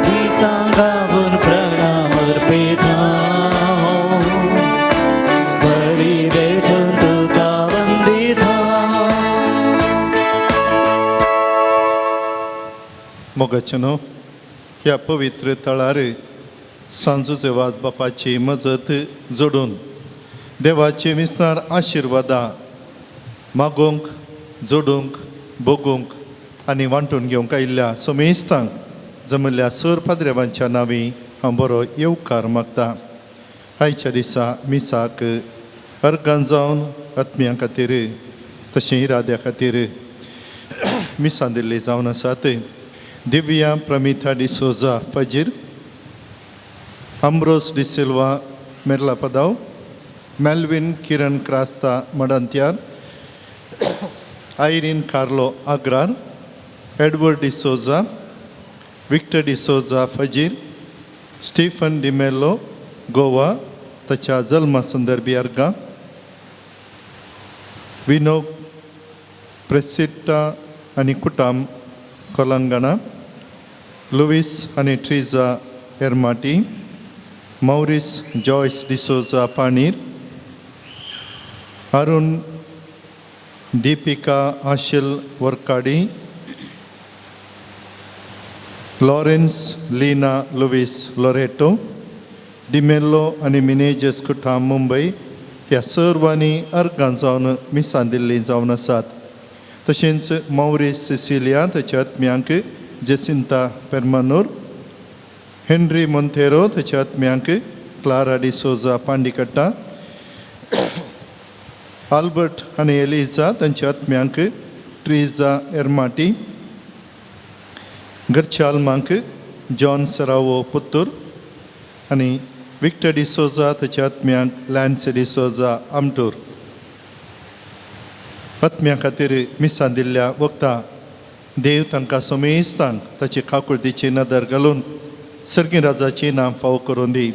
गीतां गावन प्रणाम अर्पिता बरी भेटून तुका वंदिता. मोगाचेनो ह्या पवित्र तळार सांजूचे वाज बापाची मजत जोडून देवाची विस्तार आशिर्वादां मागोवंक जोडूंक भोगूंक आनी वांटून घेवंक आयिल्ल्या सोमेस्तांक जमिल्ल्या सर पाद्रेवांच्या नांवी हांव बरो येवकार मागता. आयच्या दिसा मिसाक अर्गान जावन आत्म्यां खातीर तशें इराद्या खातीर मिसां दिल्ली जावन आसात. दिव्या प्रमिथा डिसोजा फजीर, आम्ब्रोस डिसिल्वा मेर्ला पदाव, मेल्विन किरण क्रास्ता मडंत्यार, आयरीन कार्लो आग्रार, एडवर्ड डिसोजा, विक्टर डिसोजा फजीर, स्टीफन डिमेलो गोवा ताच्या जल्मा संदर्भी अर्गां, विनोद प्रेसिटा आनी कुटाम कोलंगणा, लुवीस आनी ट्रिजा एरमाटी, मौरिस जॉयस डिसोजा पाणीर, अरुण दीपिका आशिल वर्काडी, लॉरेन्स लीना लुवीस लोरेटो डिमेल्लो आनी मिनेजस कुटाम मुंबय ह्या सर्वांनी अर्गां जावन मिसां दिल्लीं जावन आसात. तशेंच मौरीस सिसिलिया ताच्या आत्म्यांक जेसिंता पेर्मानूर, हेनरी मोंतेरो ताच्या आत्म्यांक क्लारा डिसोजा पांडिकट्टा, आल्बर्ट आनी एलिजा तांच्या आत्म्यांक ट्रिजा एर्माटी, घरच्या आल्मांक जॉन सरावो पुत्तूर आनी विक्टर डिसोजा ताच्या आत्म्यांक लॅन्स डिसोजा आमटूर. आत्म्या खातीर मिसां दिल्ल्या वखदां देव तांकां समेस्तान ताची काकुळतीची नदर घालून सर्गी राजाची नाम फावो करून दी.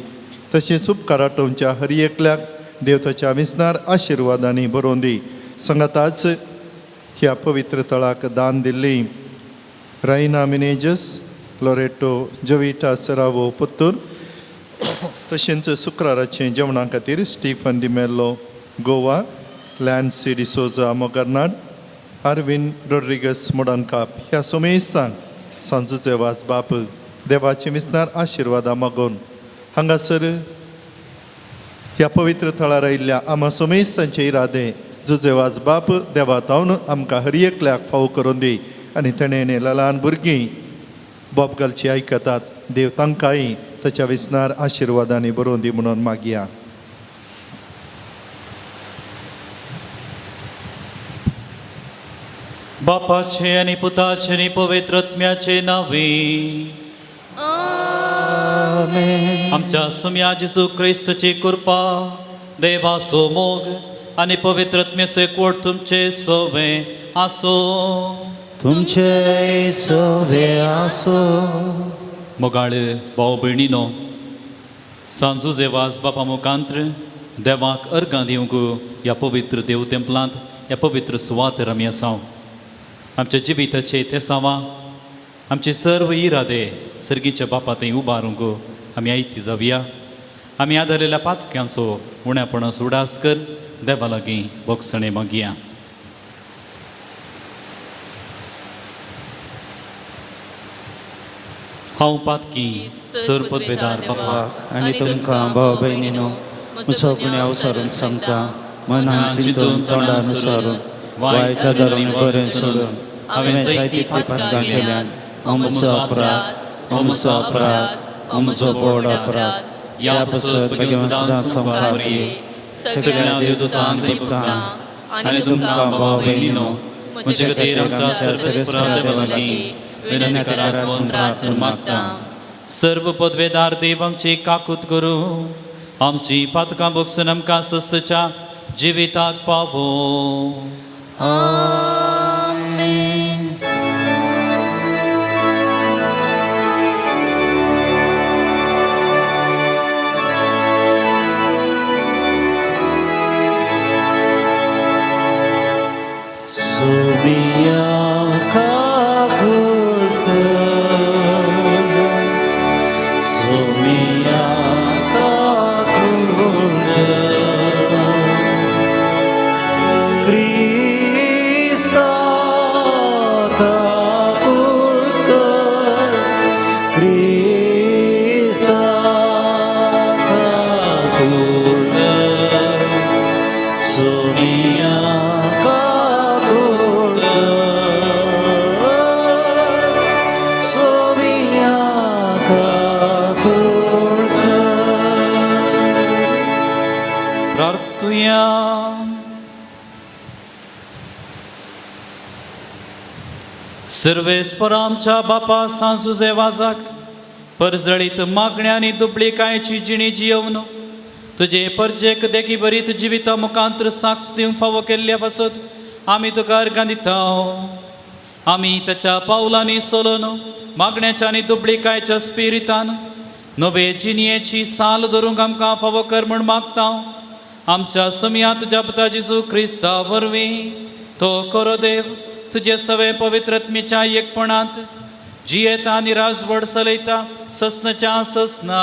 तशेंच उपकार आटोवच्या हर एकल्याक देव ताच्या विसनार आशिर्वादांनी बरोवन दी. सांगाताच ह्या पवित्र तळाक दान दिल्ली रायना मिनेजस लोरेटो जविटा सरावो पुत्तूर, तशेंच शुक्राराचें जेवणा खातीर स्टीफन डिमेल्लो गोवा, लॅन्सी डिसोजा मोगरनाड, आरविन रोड्रिगस मोडनकाप ह्या सोमेस्तांक सांजूचे वाज बाप देवाचे विसनार आशिर्वादां मागोवन हांगासर ह्या पवित्र थळार आयिल्ल्या आमा सोमेस्तांचे इरादे जुजेवाज बाप देवा तावन आमकां हर एकल्याक फावो करून दी आनी तेणें ल्हान भुरगीं बोब घालची आयकतात देव तांकांय ताच्या विसनार आशिर्वादांनी बरोवन दी म्हणून मागया. बापाचे आनी पुताचे आनी पवित्र आत्म्याचे नावे आमच्या सुम्या जेजू क्रिस्तची कृपा, देवाचो मोग आनी पवित्र आत्म्याचो एकवट तुमचे सोवे आसो. तुमचे सोवे आसो. मोगाळ भाव भयणीनो, सांजू जेवाज बापा मुखांत्र देवाक अर्गां दिवंक ह्या पवित्र देव तेंपलांत ह्या पवित्र सुवातेर आमी आसाव. आमच्या जिविताचे तेसांवां आमचे सर्व इरादे सर्गीच्या बापा थंय उबारूंक आमी आयती जावया. आमी आदारलेल्या पातक्यांचो उण्यापणाचो उडास कर देवा लागीं भोगसणें मागया. हांव पातकी सर पदवेदार बापा आनी तुमकां भाव भयणीनो म्हजो गुन्यांव सारून सांगता, मनान चिंतून तोंडान सारून वायट धरून बरें सोडून हांवें जायतीं पातकां केल्यांत. हांव म्हजो अपराध, हांव म्हजो अपराध, हांव म्हजो बोड अपराध. ह्या पासत बेगीन सदांच संवसार. सगळ्या देवदूतांक आनी भक्तांक आनी तुमकां भाव भयणीनो म्हजे खातीर आमच्या सर्वेस्परा देवा लागीं विनंती करात म्हूण प्रार्थना मागता. सर्व पदवेदार देव आमची काकूत करूं, आमची पातकां भोगसून आमकां सस्यच्या जिविताक पावो. आमेन. सोमिया काकुळट कर, सोमिया काकुळट कर, क्रिस्ता काकुळट कर, क्रिस्ता काकुळट कर, सोमिया काकुळट कर, सोमिया काकुळट कर. प्रार्थुया. सर्वेस्पर आमच्या बापा सांजुजे वाजाक परजळीत मागण्या आनी दुबळीकायेची जिणी जियोवन तुजे परजेक देखी बरीत जिविता मुखांत्र साक्ष दिवंक फावो केल्ल्या पासत आमी तुका अर्गां दिता. आमी ताच्या पावलांनी सोलून मागण्याच्या आनी दुबळीकायेच्या स्पिरितान नवे जिणयेची साल धरूंक आमकां फावो कर म्हूण मागता. आमच्या समया तुज्या पुता जेजू क्रिस्ता वरवीं तो खरो देव तुजे सवे पवित्रत्मेच्या एकपणांत जियेता आनी राजवड चलयता ससनाच्या ससना.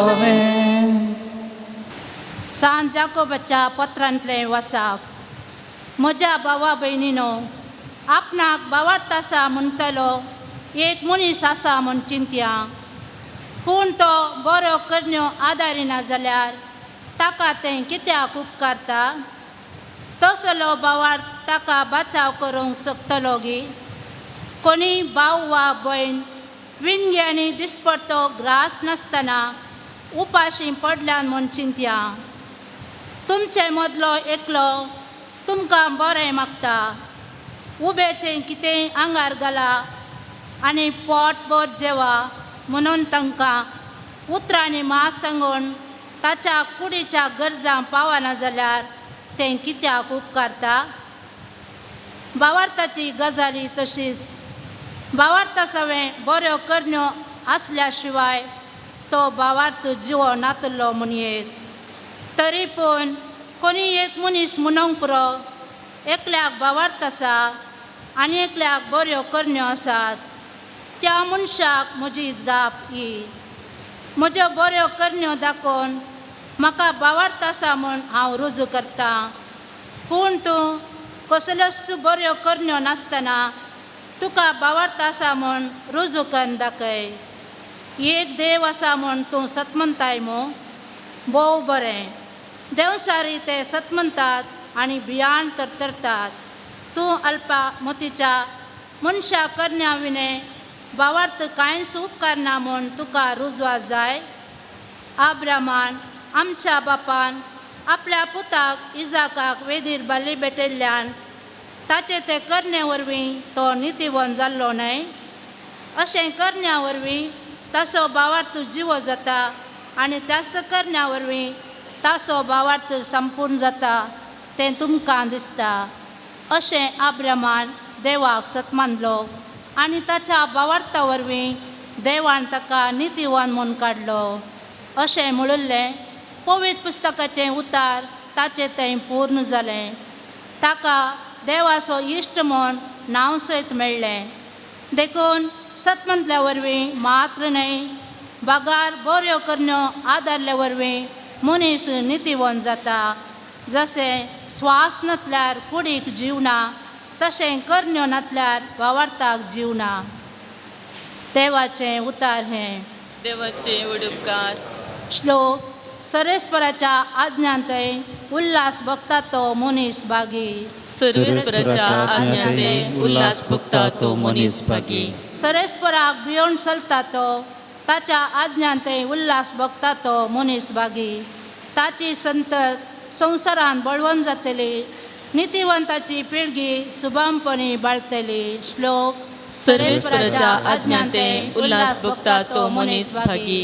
आमेन. सांत जाकोबाच्या पत्रांतलें वसाप. म्हज्या भावा भयणीनो, आपणाक भावार्थ आसा म्हणटलो एक मनीस आसा म्हूण चिंतया, पूण तो बरो करण्यो आदारिना जाल्यार ताका तें कित्याक उपकारता? तसलो भावार्थ ताका बचाव करूंक शकतलो गी? कोणी भाव वा भयण विणग्यांनी दिसपडतो ग्रास नासतना उपाशी पडल्यान म्हूण चिंतया. तुमचे मदलो एकलो तुमकां बरें मागता, उबेचें कितेंय आंगार घाला आनी पोटभर जेवा म्हणून तांकां उतरांनी मास सांगून ताच्या कुडीच्या गरजां पावना जाल्यार तें कित्याक उपकारता? भावार्थाची गजाली तशीच. भावार्था सवें बऱ्यो करण्यो आसल्या शिवाय तो भावार्थ जिवो नातलो म्हणयेत. तरी पूण कोणी एक मनीस म्हणूंक पुरो, एकल्याक भावार्थ आसा आनी एकल्याक बऱ्यो करण्यो आसात, त्या मनशाक म्हजी जाप ही: म्हज्यो बऱ्यो करण्यो दाखोवन म्हाका भावार्थ आसा म्हूण हांव रुजू करतां, पूण तूं कसल्योच बऱ्यो करण्यो नासतना तुका भावार्थ आसा म्हूण रुजू करून दाखय. एक देव आसा म्हूण तूं सत म्हणताय मू, भोव बरें. देवसारी ते सत म्हणटात आनी भियान तरतरतात. तूं अल्पा मोतीच्या मनशा करण्या विणें भावार्थ कांयच उपकारना म्हूण तुका रुजवात जाय. आब्रामान आमच्या बापान आपल्या पुताक इजाकाक वेदीर बाली भेटयल्ल्यान ताचे ते करणे वरवीं तो नितीवन जाल्लो न्हय? अशें करण्या वरवीं ताचो भावार्थ जिवो जाता आनी त्याच करण्या वरवीं ताचो भावार्थ संपूर्ण जाता तें तुमकां दिसता. अशें आब्रामान देवाक सत मानलो आनी ताच्या भावार्था वरवीं देवान ताका नितीवान म्हूण काडलो. अशें म्हणिल्लें पवित्र पुस्तकाचें उतार ताचें थंय पूर्ण जालें. ताका देवाचो इश्ट म्हूण नांव सयत मेळ्ळें. देखून सत म्हणल्या वरवीं मात्र न्हय, बागार बऱ्यो करण्यो आदारल्या वरवीं मनीस नितीवन जाता. जशें स्वास नासल्यार कुडीक जीव ना, तशें करण्यो नासल्यार भावार्थाक जीव ना. देवाचें उतार हें. देवाचे उडुपकार. श्लोक. सरेस्पराच्या आज्ञांतय उल्हास भोगता तो मनीस भागी. सर्वेस्पराच्या आज्ञांतय उल्हास भोगता तो मनीस भागी. सरेस्पराक भियोवन चलता तो ताच्या आज्ञांतय उल्हास भोगता तो मनीस भागी. ताची संतत संवसारान बळवंत जातली. नितीवंताची पिळगी सुबामपणी बाळतली. श्लोक. सर्वेस्पराच्या आज्ञांते उल्हास भोगता तो मनीस भागी.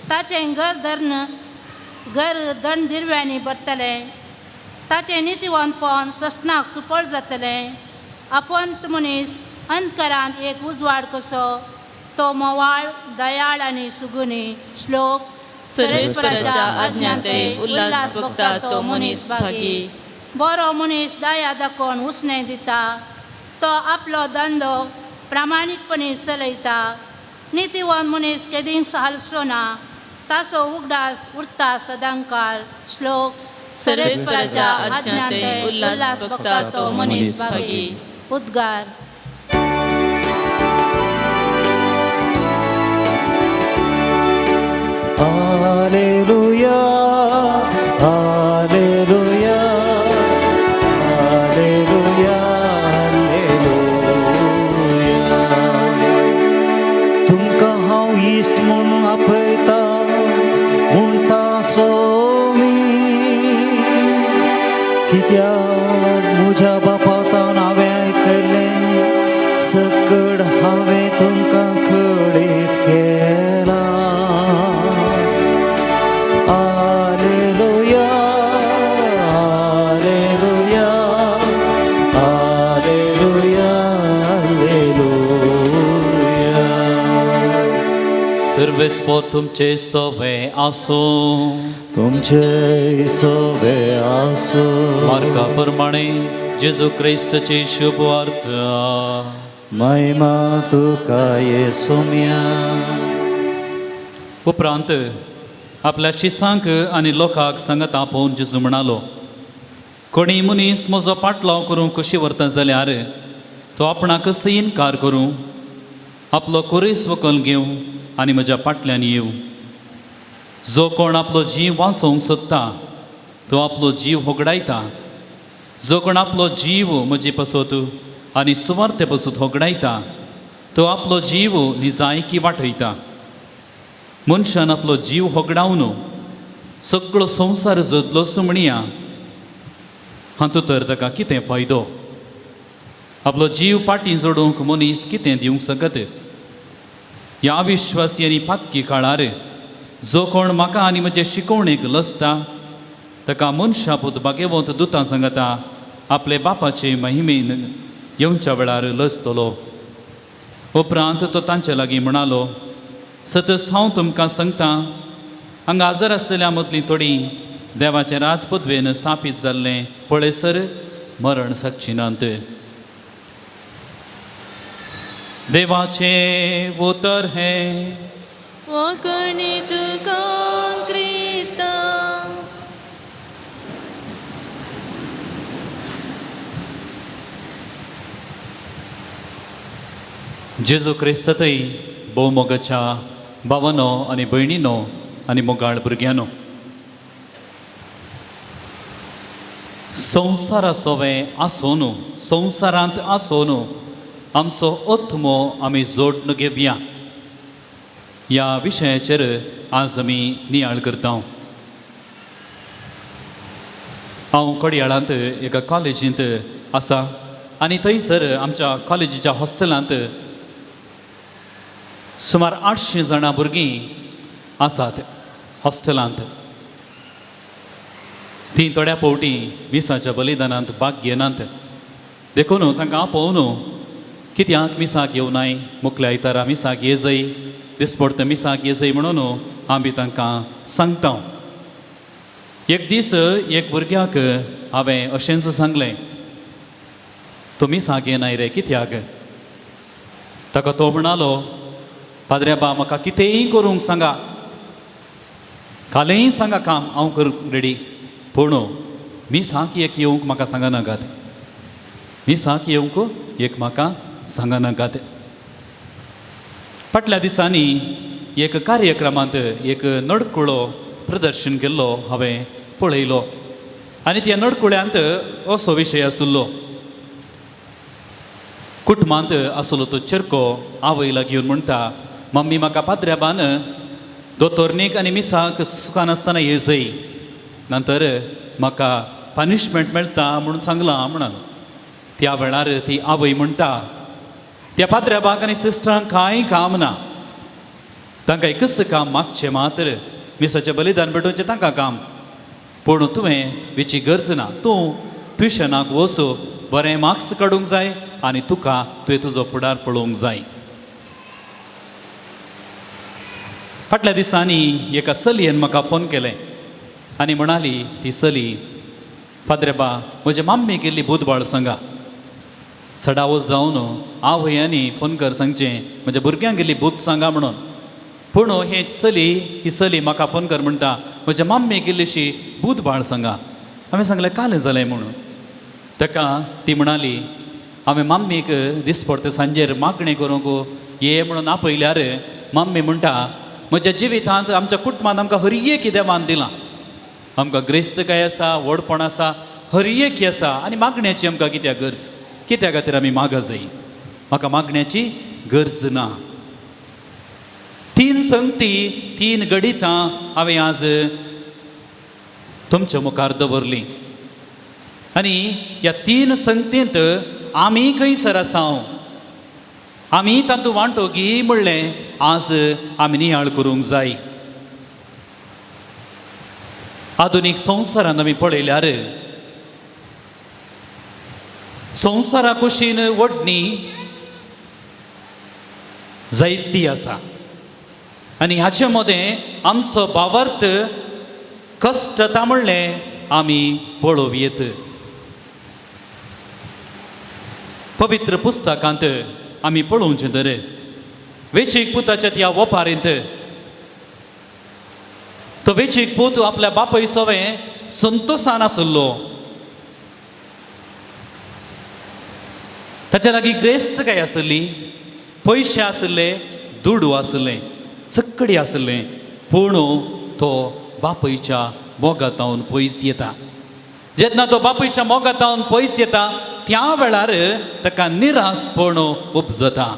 ताचें घर धरण घर दण दिरव्यांनी भरतलें. ताचें नितीवंतपण ससनाक सुपळ जातलें. अपंत मनीस अंधकारांत एक उजवाड कसो, तो मोवाळ दयाळ आनी सुगुनी. श्लोक. सर्वेस्पराच्या आज्ञांते उल्हास भोगता तो मनीस भागी. बरो मनीस दया दाखोवन उसणें दिता. तो आपलो धंदो प्रामाणीकपणी चलयता. नितीवंत मनीस केदींच हालचो ना. ताचो उगडास उरता सदांकाळ. श्लोक. सर्वेस्पराच्या आज्ञांते उल्हास भोगता तो मनीस भागी. उद्गार. हालेलुया, हालेलुया, हालेलुया, हालेलुया. तुमकां हांव इश्ट म्हूण आपयता म्हणटा सोमी, कित्याक म्हज्या बापातान हांवें आयकल्लें सकड हांवें तुमकां कळीत केलां. हालेलुया, हालेलुया, हालेलुया, हालेलुया. सर्वेस्पोर तुमचे सवे आसूं. तुमचे सवे आसूं. मार्का प्रमाणे जेजू क्रिस्ताची शुभ वार्ता. महिमा तुका येसुम्या. उपरांत आपल्या शिसांक आनी लोकांक सांगत आपोवन जेजू म्हणालो, कोणी मनीस म्हजो पाटलाव करूंक कशी व्हरता जाल्यार तो आपणाकच इनकार करूं, आपलो कोरेस वकल घेवं आनी म्हज्या फाटल्यान येवं. जो कोण आपलो जीव वाचोवंक सोदता तो आपलो जीव होगडायता. जो कोण आपलो जीव म्हजे पसत आनी सुवार्थे पसत होगडायता तो आपलो जीव निजायकी वाटयता. मनशान आपलो जीव होगडावन सगळो संवसार जदलो म्हणया, हातूंत तर ताका कितें फायदो? आपलो जीव फाटीं जोडूंक मनीस कितें दिवंक शकत? ह्या विश्वासी आनी पातकी काळार जो कोण म्हाका आनी म्हजे शिकवणेक लजता ताका मनशापूत भागेवंत दुतां सांगता आपले बापाचे महिमेन येवच्या वेळार लजतलो. उपरांत तो तांचे लागीं म्हणालो, सतच हांव तुमकां सांगता, हांगा हाजर आसलेल्या मदलीं थोडीं देवाचें राजपदवेन स्थापीत जाल्लें पळयसर मरण सागची नात. देवाचें उतर हें. वांकणी तुका क्रिस्ता. जेजू क्रिस्ततय भोवमोगाच्या भावानो आनी भयणीनो आनी मोगाळ भुरग्यांनो, संवसारा सोवें आसून संवसारांत आसून आमचो आत्मो आमी जोडून घेवया ह्या विशयाचेर आज आमी नियाळ करता. हांव कोडयाळांत एका कॉलेजींत आसा आनी थंयसर आमच्या कॉलेजीच्या हॉस्टेलांत सुमार 800 जाणां भुरगीं आसात हॉस्टेलांत. तीं थोड्या फावटी मिसाच्या बलिदानांत भाग घेनात, देखून तांकां आपोवन कित्याक मिसाक येवनाय, मुखल्या आयतारा मिसाक येजय, दिसपडत मिसाक येजय म्हणून आमी तांकां सांगता. एक दीस एक भुरग्याक हांवें अशेंच सांगलें, तूं मिसाक येनाय रे कित्याक? ताका तो म्हणालो, पाद्र्याबा म्हाका कितेंय करूंक सांगा, कालेंय सांगा काम हांव करूंक रेडी, पूण मिसाक एक येवंक म्हाका सांगा नाकात, मिसाक येवंक एक म्हाका सांगा नाकात. फाटल्या दिसांनी एक कार्यक्रमांत एक नडकुळो प्रदर्शन केल्लो हांवें पळयलो आनी त्या नडकुळ्यांत असो विशय आशिल्लो. कुटुंबांत आसलो तो चेरको आवय लागीं येवन म्हणटा, मम्मी म्हाका पाद्र्याबान दोतोर्नीक आनी मिसाक चुकनासतना येजय, नंतर म्हाका पनिशमेंट मेळटा म्हणून सांगलां म्हणून. त्या वेळार ती आवय म्हणटा, त्या पाद्र्याबाक आनी सिस्टरांक कांय काम ना, तांकां एकच काम मागचें मात्र, मिसाचें बलिदान भेटोवचें तांकां काम, पूण तुवें वेची गरज ना, तूं ट्युशनाक वच, बरें मार्क्स काडूंक जाय आनी तुका तुवें तुजो फुडार पळोवंक जाय. फाटल्या दिसांनी एका चलयेन म्हाका फोन केलें आनी म्हणाली ती चली, फादरेबा म्हजे माम्मी गेल्ली बुधबाळ सांगा. सडावो जावन आवय आनी फोन कर सांगचें म्हज्या भुरग्यांक गेल्ली भूत सांगा म्हणून. पूण हे चली, ही चली म्हाका फोन कर म्हणटा म्हज्या माम्मी गेल्लीशी बुधबाळ सांगा. हांवें सांगलें कालें जालें म्हणून. ताका ती म्हणाली, हांवें माम्मीक दिसपडते सांजेर मागणें करूंक ये म्हणून आपयल्यार माम्मी म्हणटा, म्हज्या जिवितांत आमच्या कुटुंबांत आमकां हरयेक देवान दिलां, आमकां ग्रेस्तकाय आसा, व्हडपण आसा, हरयेकी आसा, आनी मागण्याची आमकां कित्याक गरज, कित्या खातीर आमी मागा जाय, म्हाका मागण्याची गरज ना. तीन संगती, तीन गणितां हांवें आज तुमच्या मुखार दवरलीं आनी ह्या तीन संगतींत आमी खंयसर आसा, आमी तातूंत वांटो गी म्हणलें आज आमी नियाळ करूंक जाय. आधुनीक संवसारांत आमी पळयल्यार संवसारा कुशीन वडणी जायती आसा आनी हाचे मदें आमचो भावार्थ कश्टता म्हणलें आमी पळोवयेत. पवित्र पुस्तकांत आमी पळोवचें तर वेचीक पुताच्या त्या वपारींत तो वेचीक पूत आपल्या बापय सोवें संतोसान आसलो, ताच्या लागीं ग्रेस्त काय आसली, पयशे आसले, दुडू आसले, सक्कडी आसलें, पूण तो बापयच्या मोगातावन पयस येता. जेन्ना तो बापयच्या मोगातावन पयस येता त्या वेळार ताका निरासपण उपजता.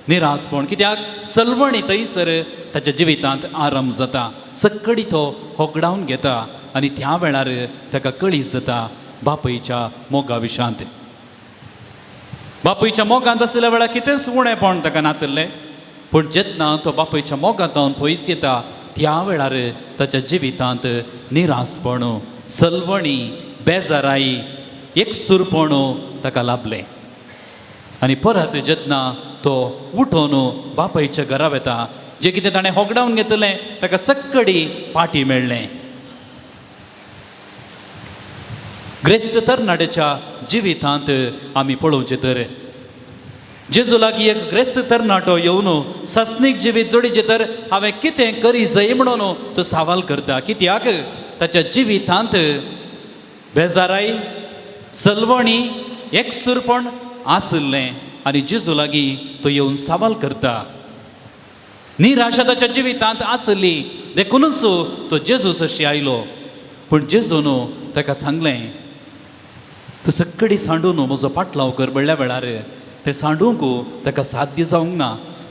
निरासपण कित्याक सलवणी थंयसर ताच्या जिवितांत आरंभ जाता, सक्कडी तो होगडावन घेता आनी त्या वेळार ताका कळीत जाता बापयच्या मोगा विशांत. बापयच्या मोगांत आशिल्ल्या वेळार कितेंच उणेपण ताका नातिल्लें, पूण जेन्ना तो बापयच्या मोगांत पयस येता त्या वेळार ताच्या जिवितांत निरासपण, सलवणी, बेजाराई, एकसूरपण ताका लाभलें. आनी परत जेन्ना तो उठोवन बापायच्या घरा वता, जें कितें ताणें होगडावन घेतलें ताका सक्कडी पाटी मेळ्ळें. ग्रेस्त तरणाट्याच्या जिवितांत आमी पळोवचें तर जेजू लागीं एक ग्रेस्त तरणाटो येवन सस्नीक जिवीत जोडीचें तर हांवें कितें करी जाय म्हणून तो सवाल करता. कित्याक ताच्या जिवितांत बेजाराय, सलवणी, एकसूरपण आशिल्लें आनी जेजू लागीं तो येवन सवाल करता. निराशा ताच्या जिवितांत आसली देखूनच तो जेजू सरशी आयलो. पूण जेजून ताका सांगलें, तूं सक्कडी सांडून म्हजो पाटलाव कर म्हणल्या वेळार तें सांडूंक ताका साध्य जावंक ना.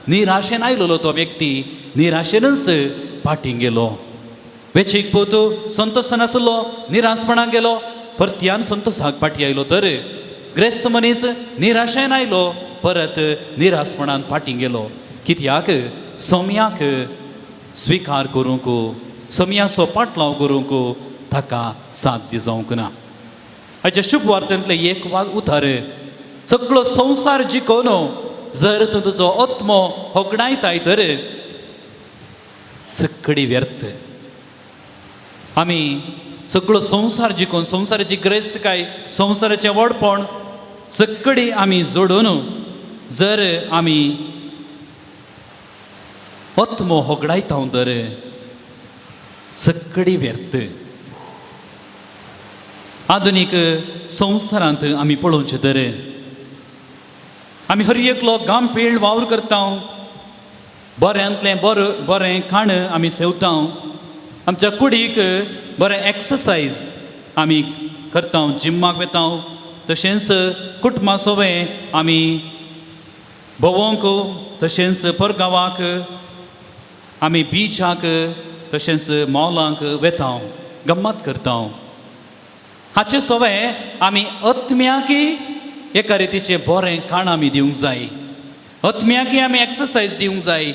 निराशेन आयलोलो तो व्यक्ती निराशेनच फाटीं गेलो. वेचीक पूत संतोशान आसलो, निराशपणाक गेलो, परत्यान संतोशाक फाटीं आयलो. तर ग्रेस्त मनीस निराशेन आयलो, परत निराशपणान फाटीं गेलो. कित्याक सोम्याक स्विकार करूंक, सोम्याचो पाटलाव करूंक ताका साध्य जावंक ना. हाच्या शुभवार्तेंतलें एक उतर, सगळो संवसार जिखोवन जर तूं तुजो आत्मो होगडायताय तर सक्कडी व्यर्थ. आमी सगळो संवसार जिखोवन संवसाराची ग्रेस्तकाय, संवसाराचें व्हडपण सक्कडी आमी जोडून जर आमी आत्मो होगडायता तर सक्कडी व्यर्थ. आधुनीक संवसारांत आमी पळोवचें तर आमी हर एकलो गांपीळ वावर करता, बऱ्यांतलें बरें बरें खाण आमी सेवता, आमच्या कुडीक बरें एक्सरसायज आमी करता, जिम्माक वता, तशेंच कुटुंबा सोबें आमी भोंवंक, तशेंच परगांवाक आमी बिचाक तशेंच मॉलांक वेता, गम्मत करता. हाचे सवय आमी आत्म्याकी एका रितीचें बरें खाण आमी दिवंक जाय, आत्म्याकी आमी एक्सरसायज दिवंक जाय.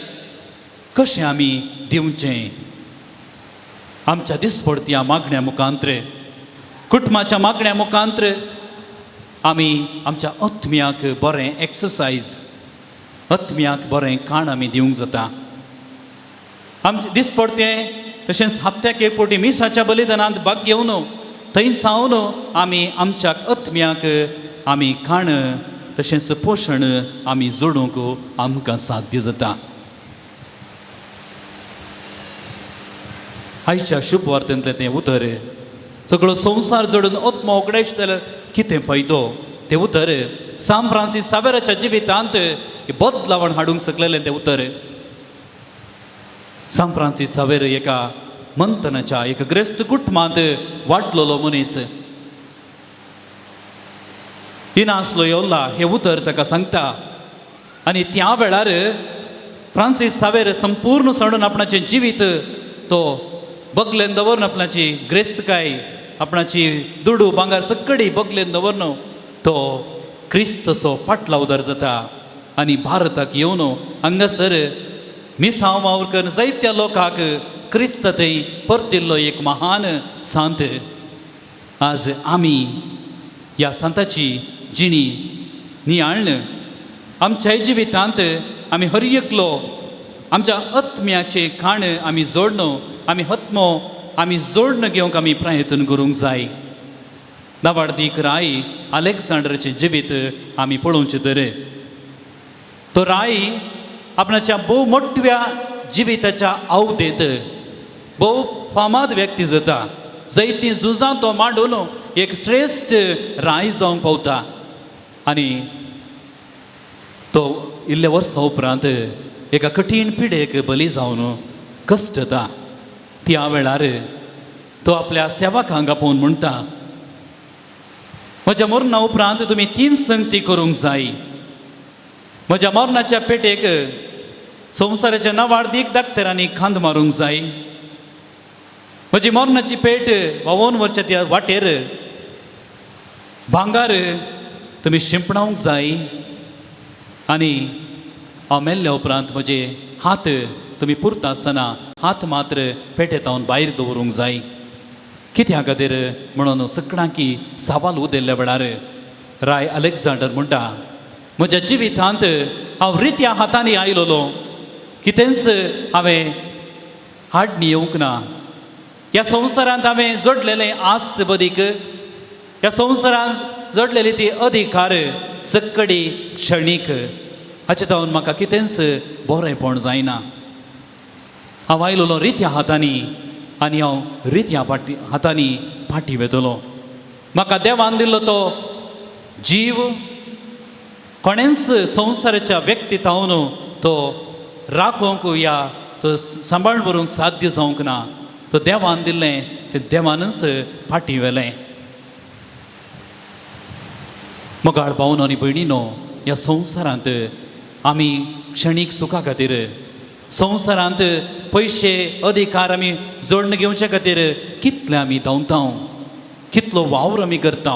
कशें आमी दिवचें? आमच्या दिसपडत्या मागण्या मुखांत्र, कुटुंबाच्या मागण्या मुखांत्र आमी आमच्या आत्म्याक बरें एक्सरसायज, आत्म्याक बरें खाण आमी दिवंक जाता. आमचें दिसपडतें तशेंच हप्त्याक एक फावटी मिसाच्या बलिदानांत भाग घेवन थंय सावन आमी आमच्या आत्म्याक आमी खाण तशेंच पोशण आमी जोडूंक आमकां साध्य जाता. आयच्या शुभवार्तेंतलें तें उतर, सगळो संवसार जोडून आत्मो उगडायश जाल्यार कितें फायदो? तें उतर सांत फ्रांसीस सावेराच्या जिवितांत बदलावण हाडूंक शकलेलें तें उतर. सांत फ्रांसीस सावेर एका मंथनाच्या एका ग्रेस्त कुटुंबांत वाडलेलो मनीस. इनास लोयोला हें उतर ताका सांगता आनी त्या वेळार फ्रांसीस सावेर संपूर्ण सोडून आपणाचें जिवीत तो बगलेन दवरून, आपणाची ग्रेस्तकाय, आपणाची दुडू भांगर सकडी बगलेन दवरून तो क्रिस्तचो पाटलावदार जाता आनी भारताक येवन हांगासर मिसांव वावर करून जायत्या लोकांक क्रिस्त थंय परतिल्लो एक महान सांत. आज आमी ह्या सांताची जिणी नियाळ्ळ आमच्याय जिवितांत आमी हर एकलो आमच्या आत्म्याचें खाण आमी जोडण, आमी आत्मो आमी जोडण घेवंक आमी प्रयत्न करूंक जाय. नावाडदीक राय अलेक्झांडराचें जिवीत आमी पळोवचें तर तो राय आपणाच्या भोव मोठ्या जिविताच्या आवदेंत भोव फामाद व्यक्ती जाता. जैती झुजां तो मांडून एक श्रेश्ठ राय जावंक पावता आनी तो इल्ल्या वर्सां उपरांत एका कठीण पिडेक बली जावन कश्टता. त्या वेळार तो आपल्या सेवकांक आपोवन म्हणटा, म्हज्या मरणा उपरांत तुमी तीन संगती करूंक जाय. म्हज्या मरणाच्या पेटेक संवसाराच्या नावाडदीक दाक्तरांनी खांद मारूंक जाय. म्हजी मरणाची पेट व्हांवोवन व्हरच्या त्या वाटेर भांगार तुमी शिंपणावंक जाय आनी हांव मेल्ल्या उपरांत म्हजे हात तुमी पुरता आसतना हात मात्र पेटेतावन भायर दवरूंक जाय. कित्या खातीर म्हणून सगळ्यांकी सवाल उदेल्ल्या वेळार राय अलेक्झांडर म्हणटा, म्हज्या जिवितांत हांव रित्या हातांनी आयलोलो, कितेंच हांवें हाडणी येवंक ना. ह्या संवसारांत हांवें जोडलेलें आस्त बदीक, ह्या संवसारांत जोडलेली ती अधिकार सक्कडी क्षणीक, हाचे जावन म्हाका कितेंच बरेंपण जायना. हांव आयलोलो रित्या हातांनी आनी हांव रित्या पाटी हातांनी फाटी वेतलो. म्हाका देवान दिल्लो तो जीव कोणेंच संवसाराच्या व्यक्ती तावन तो राखोवंक या तो सांबाळ व्हरूंक साध्य जावंक ना. तो देवान दिल्लें तें देवानच फाटी व्हेलें. मोगाळ भावनो आनी भयणीनो, ह्या संवसारांत आमी क्षणीक सुखा खातीर, संवसारांत पयशे अधिकार आमी जोडण घेवचे खातीर कितले आमी धांवता, कितलो वावर आमी करता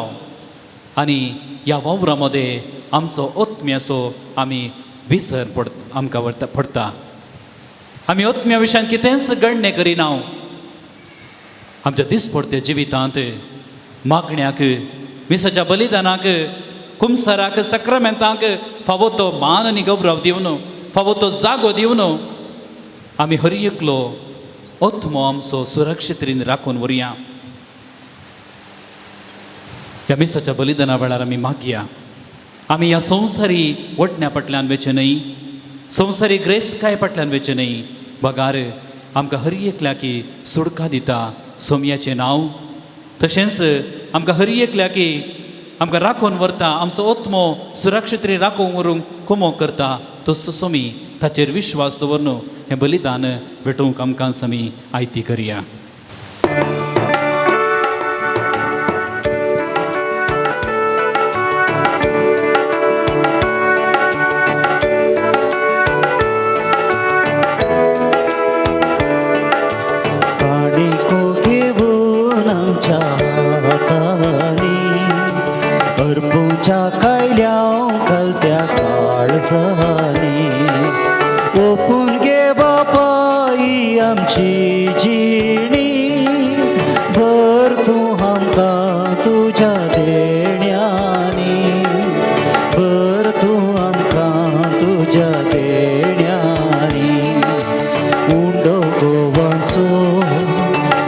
आनी ह्या वावरा मदें आमचो आत्म्याचो आमी विसर पड आमकां पडटा. आमी आत्म्या विशयान कितेंच गणणे करिना. आमच्या दिसपडत्या जिवितांत मागण्याक, मिसाच्या बलिदानाक, कुमसराक, सक्रामेंतांक फावो तो मान आनी गौरव दिवन, फावो तो जागो दिवन आमी हर एकलो आत्मो आमचो सुरक्षीत रितीन राखून व्हरुया. ह्या मिसाच्या बलिदाना वेळार आमी मागया, आमी ह्या संवसारी वटण्या फाटल्यान वेचें न्हय, संवसारी ग्रेस्तकाय फाटल्यान वेचें न्हय, बगार आमकां हर एकल्याकी सुडका दिता सोमयाचें नांव, तशेंच आमकां हर एकल्याकी आमकां राखून व्हरता, आमचो आत्मो सुरक्षीत रितीन राखून व्हरूंक कुमो करता तो सोमी ताचेर विश्वास दवरून हें बलिदान भेटोवंक आमकां समी आयती करया. देवाच्या हातांनी अर्पूच्या कायल्या घालत्या काळजांनी ओपून घे बापाई आमची जिणी भर तूं आमकां तुज्या देण्यानी भर तूं आमकां तुज्या देण्यानी उंडो गोवाचो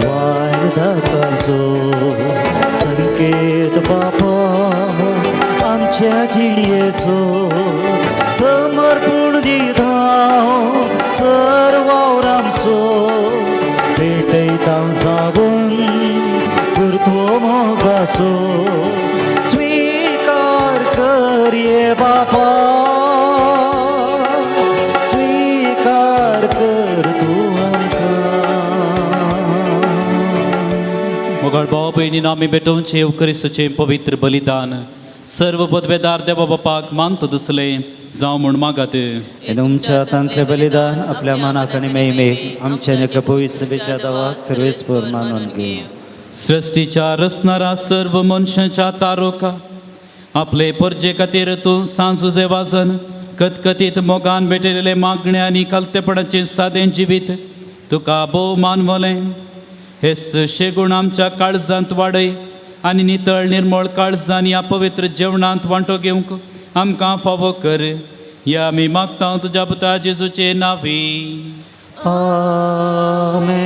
वायन दाकाचो संकेत बापा आमच्या जिणयेचो समर्पण दिता सर्वावर आमचो भेटयता जागून गुरतो मोगाचो स्वीकार कर ये बापा स्वीकार कर तूं आमकां. मोगाळ भाव भयणीन आमी भेटोवचें येवक्रिस्ताचें पवित्र बलिदान सर्व पदवेदार देवा बापाक मानतो दुसलें जावं म्हूण मागात. हे तुमच्या हातांतलें बलिदान आपल्या मनाक आनी महिमेक आमच्या एका पवित्र सभेच्या दावाक सर्वेस्पर मानून घे. सृश्टीच्या रचणारा सर्व मनशाच्या तारोका आपले परजे खातीर तूं सांजुजे वाजन कतकतीत मोगान भेटलेले मागणे आनी खालतेपणाचें सादें जिवीत तुका भोव मानवलें. हे शेगूण आमच्या काळजांत वाडय आनी नितळ निर्मळ काळजान ह्या पवित्र जेवणांत वांटो घेवंक आमकां फावो कर. ह्या आमी मागता तुज्या पुता जेजूचे नांवी. आमेन.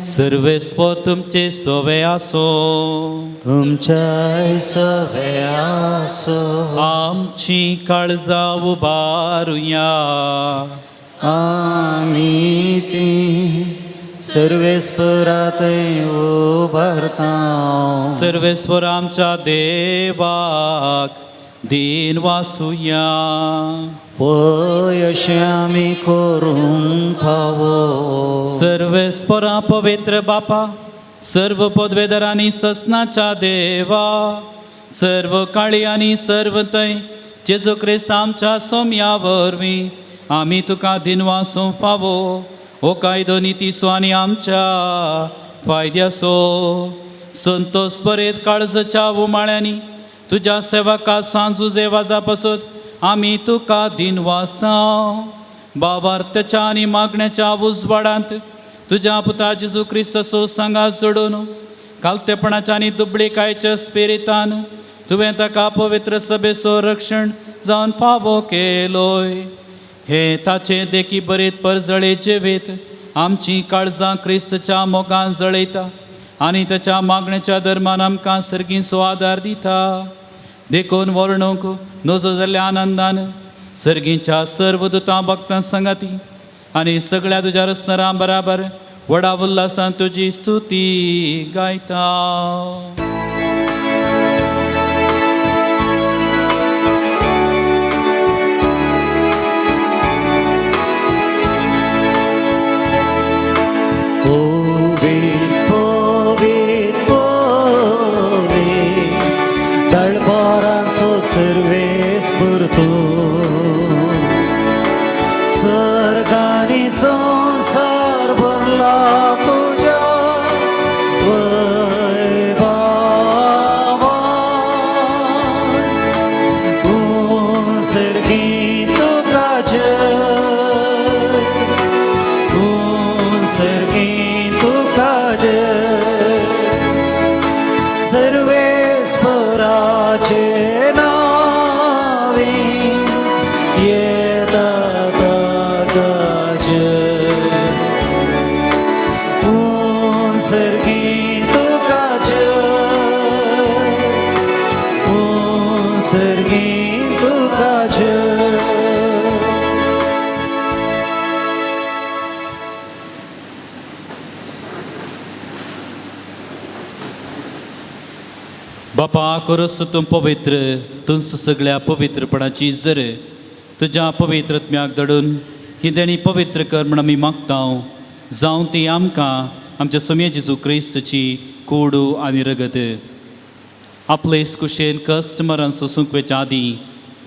सर्वेस्पर तुमचे सोवे आसो. तुमच्याय सवे आसो. आमची काळजां उबारुया. आमी ती सर्वेस्परातय उबारता. सर्वेस्पर आमच्या देवाक दीन वासुया. पय अशें आमी करूंक फावो. सर्वेस्परा पवित्र बापा सर्व पदवेदारांनी ससनाच्या देवा सर्व काळी आनी सर्व थंय जेजू क्रिस्त आमच्या सोम्या वरवीं आमी तुका दिनवासूंक फावो. हो कायदो नितीसो आनी आमच्या फायद्यासो संतोष बरेत काळजाच्या उमाळ्यांनी तुज्या सेवका सांजुजे वाजा पासत आमी तुका दिनवासता. बाबार्थ्याच्या आनी मागण्याच्या उजवाडांत तुज्या पुता जेजू क्रिस्ताचो सांगात जोडून कालतेपणाच्या आनी दुबळीकायच्या स्पिरितान तुवें ताका पवित्र सभेचो रक्षण जावन फावो केलोय. हे ताचे देखी बरेत परजळे जिवीत आमची काळजां क्रिस्तच्या मोगान जळयता आनी ताच्या मागण्याच्या धर्मान आमकां सर्गींचो आदार दिता. देखून वर्णूंक नजो जाल्ल्या आनंदान सर्गींच्या सर्व दुतां भक्तां सांगाती आनी सगळ्या तुज्या रचणारां बराबर व्हडा उल्हासान तुजी स्तुती गायता. पवीत पवीत पवीत दळबारांचो सर्वेस्पर तूं सर्गानी संवसार भरला तुज्या वैभवान. तूं सर्गी तुका जय तूं सर्गी तुका जय सर्वेस्पराचे नावे येता ताका जय तूं सर्गी तुका जय तूं सर्गी तुका जय. बापा करस तूं पवित्र तुंस सगळ्या पवित्रपणाची जर तुज्या पवित्रत्म्याक धाडून ही देणी पवित्र कर म्हण आमी मागता. जावं ती आमकां आमच्या सोमये जेजू क्रिस्तची कोडू आनी रगत. आपले कुशेन कश्ट मरण सोसूंक वेच्या आदीं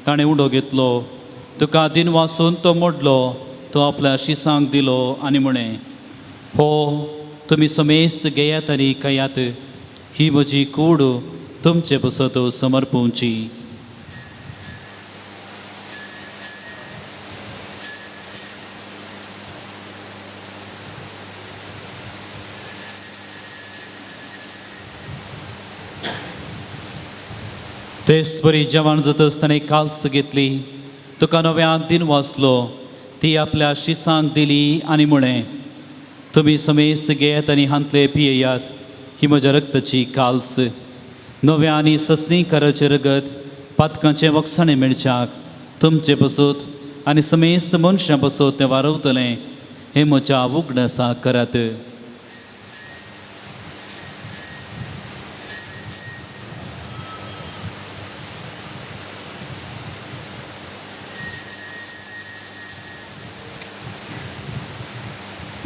ताणें उडो घेतलो तुका दिन वासून तो मोडलो तो आपल्या शिसांक दिलो आनी म्हळें हो तुमी समेस्त घेयात आनी खायात. ही म्हजी कूड तुमचे पसत समर्पोवची. तेच परी जेवण जातच ताणें काल्स घेतली, तुका नव्यान दिन वाचलो, ती आपल्या शिसांक दिली आनी म्हळें, तुमी समेस्त घेयात आनी हांतले पियेयात, ही म्हज्या रक्ताची काल्स, नव्या आनी ससनी कराचें रगत पातकांचें वखसाणें मेळच्याक तुमचे पसत आनी समेस्त मनशां पसत तें वारवतलें. हें म्हज्या उगडासा करात.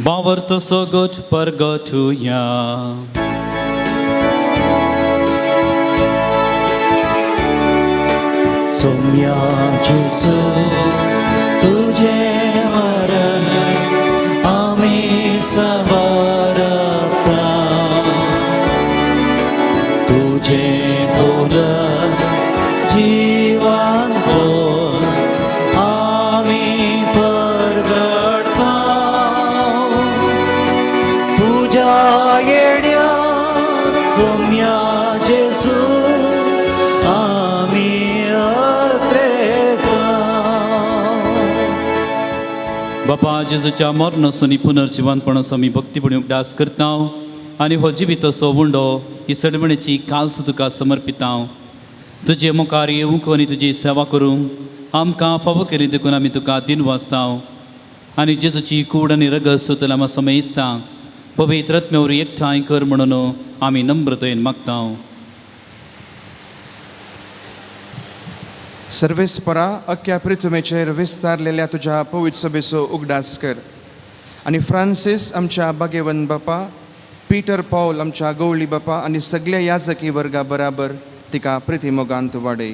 बावर्त सोगट परगटुया. सोम्या जेजू तुझे मरण आमी सवारता, तुझे बोल जीवन बोल आमी परगटता, तुझ्या येण्या सोम्या जेजू आमी अत्रेता. बापा जेजूच्या मरणासून पुनर्जिवनपणाचो आमी भक्तीपणी उगडास करता आनी हो जिविताचो उंडो ही सडवणेची काल्स तुका समर्पिता. तुजे मुखार येवंक आनी तुजी सेवा करूंक आमकां फावो केली देखून आमी तुका दिन वाचता आनी जेजूची कूड आनी रगत सोतल आमकां समेजता पवित्र आत्म्या वरवीं एकठांय कर म्हणून आमी नम्रतेन मागता. सर्वेस्परा अख्ख्या पृथ्वीचेर विस्तारलेल्या तुज्या पवित्र सभेचो उगडास कर आनी फ्रांसीस आमच्या भाग्यवंत बापा, पीटर पावल आमच्या गवळी बापा आनी सगल्या याजकी वर्गा बराबर तिका प्रितीमोगांत वाडय.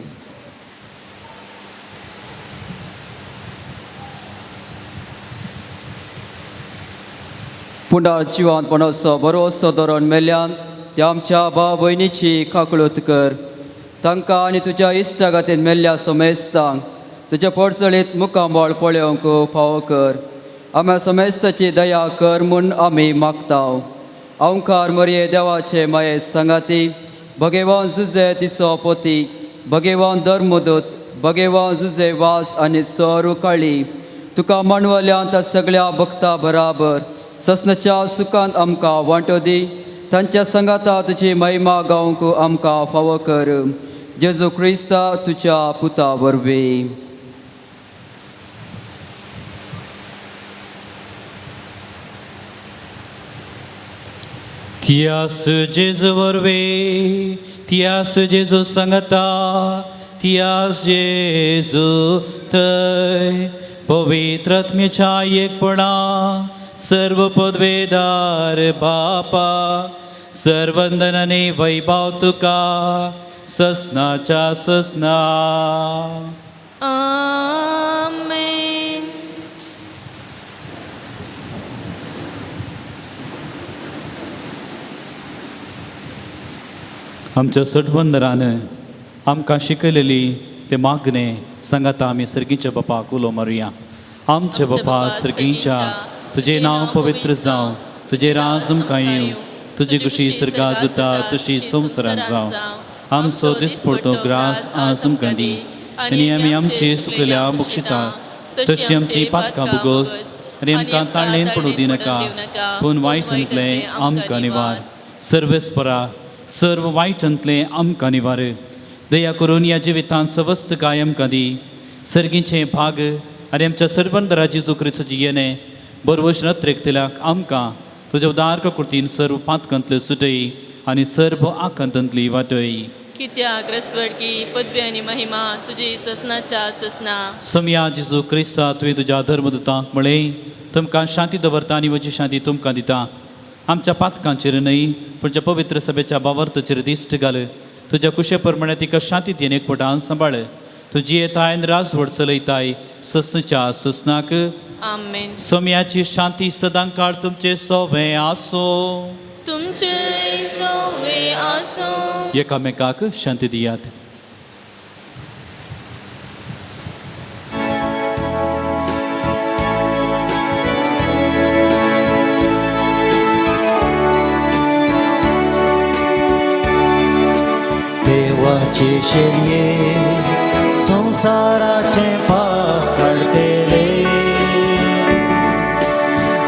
पुंडार जिवांतपणाचो बरोसो धोरण मेल्ल्यान त्या आमच्या भाव भयणीची काकळूत कर. तांकां आनी तुज्या इश्टागतीन मेल्ल्या समेस्तांक तुज्या पोटचळीत मुखामळ पळोवंक फावो कर. आम्या समेस्ताची दया कर म्हूण आमी मागता. ओंकार मरये देवाचे माये सांगाती, भगेवान जुजे तिसो पोती, भगेवान धर्मदूत, भगेवान जुजे वास आनी सोरू काळी, तुका मांडवल्यान त्या सगळ्या भक्ता बराबर ससनाच्या सुखांत आमकां वांटो दी. तांच्या संगाता तुजी महिमा गावंक आमकां फावो कर. जेजू क्रिस्ता तुज्या पुता वरवीं. त्यास जेजू वरवीं, त्यास जेजू सांगता, त्यास जेजू थंय पवित्र आत्म्याच्या एकपणा सर्व पदवेदार बापा, सर्वंदनाने वैभव तुका ससनाच्या ससना. आमेन. आमच्या सटवंदरान आमकां शिकयलेली ते मागणे सांगाता आमी सर्गीच्या बापाक उलो मारुया. आमचे बापा सर्गीच्या, तुजें नांव पवित्र जावं, तुजें राज आमकां येवं, तुजी खुशी सर्गात जाता तशी संवसारांत जावं. आमचो दिसपडतो ग्रास आज आमकां दी आनी आमी आमचे सुकलेल्या बक्षिता तशी आमची पातकां भोगोस आनी आमकां ताळेन पडूं दिनाका, पूण वायटांतलें आमकां निवार. सर्वेस्परा सर्व वायटांतलें आमकां निवार. दया करून ह्या जिवितांत सवस्त काय आमकां दी. सर्गीचें भाग आनी आमच्या सर्वंदरा जेजू क्रिस्ताची येणें बरवश नत्रेकतल्याक आमकां तुज्या उदार कृतीन सर्व पातकांतले सुटय आनी सर्व आकांतांतली वाटय. कित्याक रसवडकी पदवी आनी महिमा तुजी ससनाच्या ससना. समया जेजू क्रिस्ता तुवें तुज्या धर्मदूतांक म्हळें, तुमकां शांती दवरता आनी म्हजी शांती तुमकां दिता. आमच्या पातकांचेर न्हय पूण ज्या पवित्र सभेच्या बावर्तचेर दिश्ट घाल. तुज्या कुशे प्रमाणे तिका शांती दिवन एकवटान सांबाळ. तुजी येताय आनी राजवट चलयताय ससच्या ससनाक. आमेन. समयाची शांती सदां काळ तुमचे सोवे आसो. तुमचे सोवे आसो. एकामेकाक शांती दियात. देवाचे शेळये संवसाराचे पाप काडटले,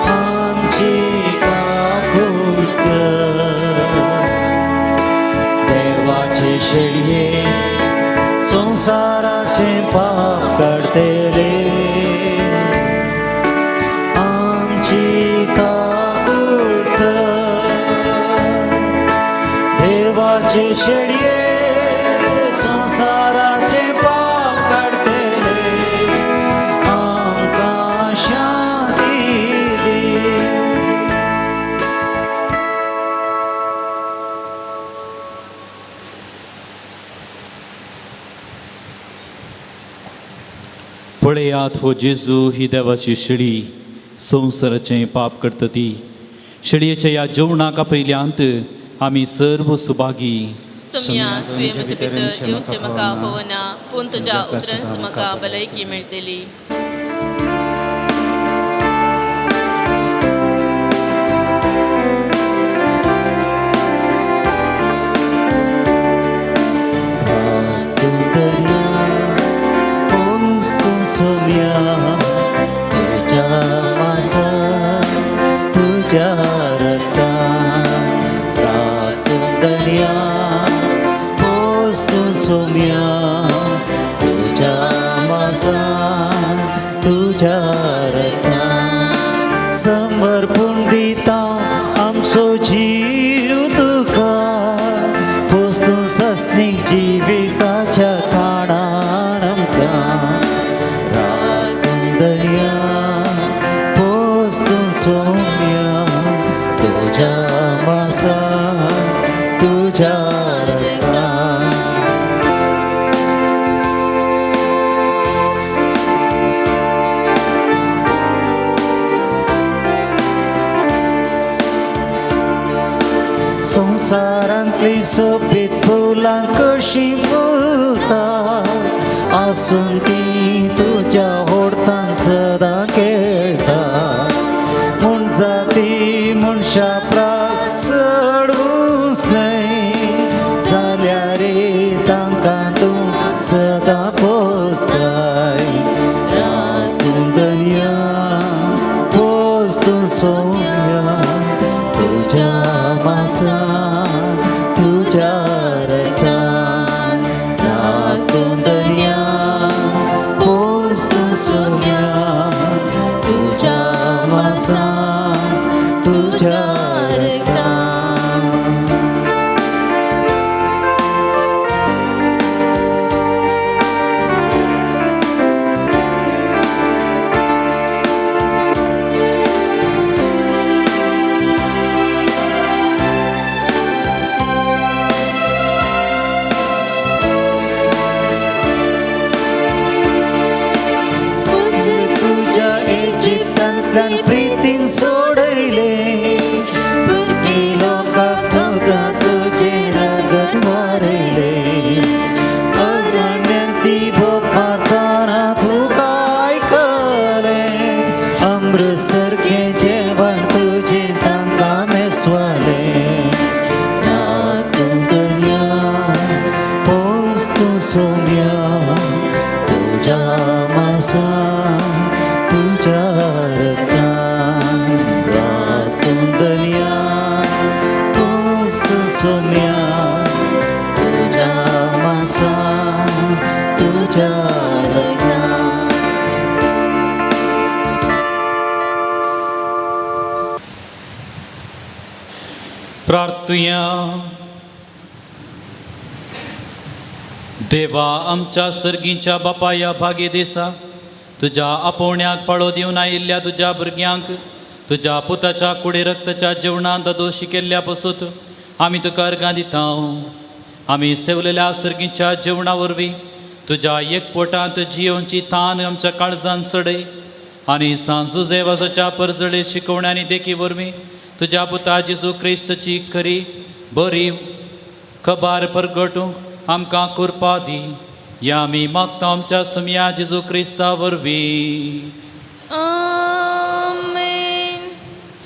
आमची काकूट कर. देवाचे शेळये संवसाराचे पाप काडटले, आमची काकूट कर. देवाचे शेळये संसाराचे पाप काडटले, आमकां शांती दी. पळयात हो जेजू ही देवाची शेळी संवसाराचें पाप करता ती. शेळयेच्या ह्या जेवणाक आपयल्यांत आमी सर्व सुभागी. सोम्या, तुवें म्हजे भितर येवचें म्हाका पळोवना, पूण तुज्या उपरांत म्हाका भलायकी मेळटली. तुझ्या मासा तुझ्या रक्तान रातून दर्या पोस तूं सोम्या, तुझ्या मासा तुझ्या रक्तान समर्पूण दिता आमचो जीव तुका, पोस तूं सस्नीक जिविताच्या खाणान आमकां. दर्या पोस तूं सोम्या, तुझ्या मासा तुझ्या रक्तान. संवसारांतली सोबीत फुलां कशीं फुलता, आसून ती तुज्या होडतान सदां खेळटा. म्हूण जाती मनशा प्रास चडूच न्हय, जाल्यार रे तांकां तूं सदां पोसताय. रातून दर्या पोस तूं सोम्या, तुज्या मासा तुझ्या रक्तान. रातून दर्या पोस तूं सोम्या, तुझ्या मासा तुझ्या रक्तान. तुझ्या इजिप्तांतल्यान प्रितीन सोडयले, परकी लोकांक कवता तुजें रगत मारयले. अरण्यांत ती भोग मारतना तुका आयकलें, अमृत सारकें जेवण तुजें तांकां मेसवालें. रातून दर्या पोस तूं सोम्या, तुझ्या मासा तुझ्या रक्तान. रातून दर्या पोस तूं सोम्या, तुझ्या मासा तुझ्या रक्तान. प्रार्थुया. देवा आमच्या सर्गींच्या बापाया भाग्य दिसा तुज्या आपोवण्याक पाळो दिवन आयिल्ल्या तुज्या भुरग्यांक तुज्या पुताच्या कुडे रक्ताच्या जेवणांत दोशी केल्ल्या पसूत आमी तुका अर्गां दिता. आमी सेवलेल्या सर्गींच्या जेवणा वरवीं तुज्या एकपोटांत जियोवची तान आमच्या काळजान चडय आनी सांजू जेवाजाच्या परजळे शिकवण्या आनी देखी वरवीं तुज्या पुता जेजू क्रिस्ताची खरी बरी खबर परगटूंक आमकां कृपा दी. या आमी मागता आमच्या सुमया जेजू क्रिस्ता वरवीं. आमेन.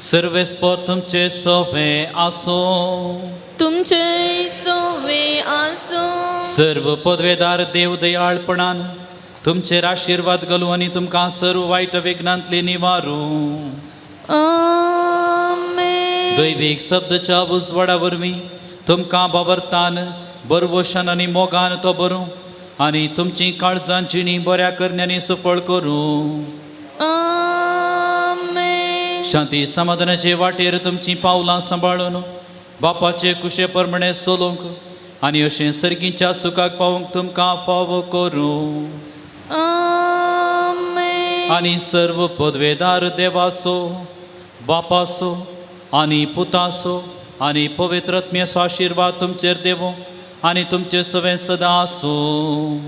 सर्वेस्पोर तुमचे सोवे आसूं. तुमचे सोवे आसूं. सर्व पदवेदार देव दयाळपणान तुमचेर आशिर्वाद घालूं आनी तुमकां सर्व वायट विघ्नांतली निवारूं. आमेन. दैवीक शब्दच्या उजवाडा वरवीं तुमकां बाबरतान बरवशान आनी मोगान तो बरूं आनी तुमची काळजां जिणी बऱ्या करण्यांनी सफळ करूं. आमेन. शांती समाधानाचे वाटेर तुमचीं पावलां सांबाळून बापाचे कुशे प्रमाणे चलूंक आनी अशें सर्गीच्या सुखाक पावूंक तुमकां फावो करूं. आमेन. आनी सर्व पदवेदार देवासो बापासो आनी पुतासो आनी पवित्र आत्म्याचो आशिर्वाद तुमचेर देवो आनी तुमचे सवें सदां आसूं.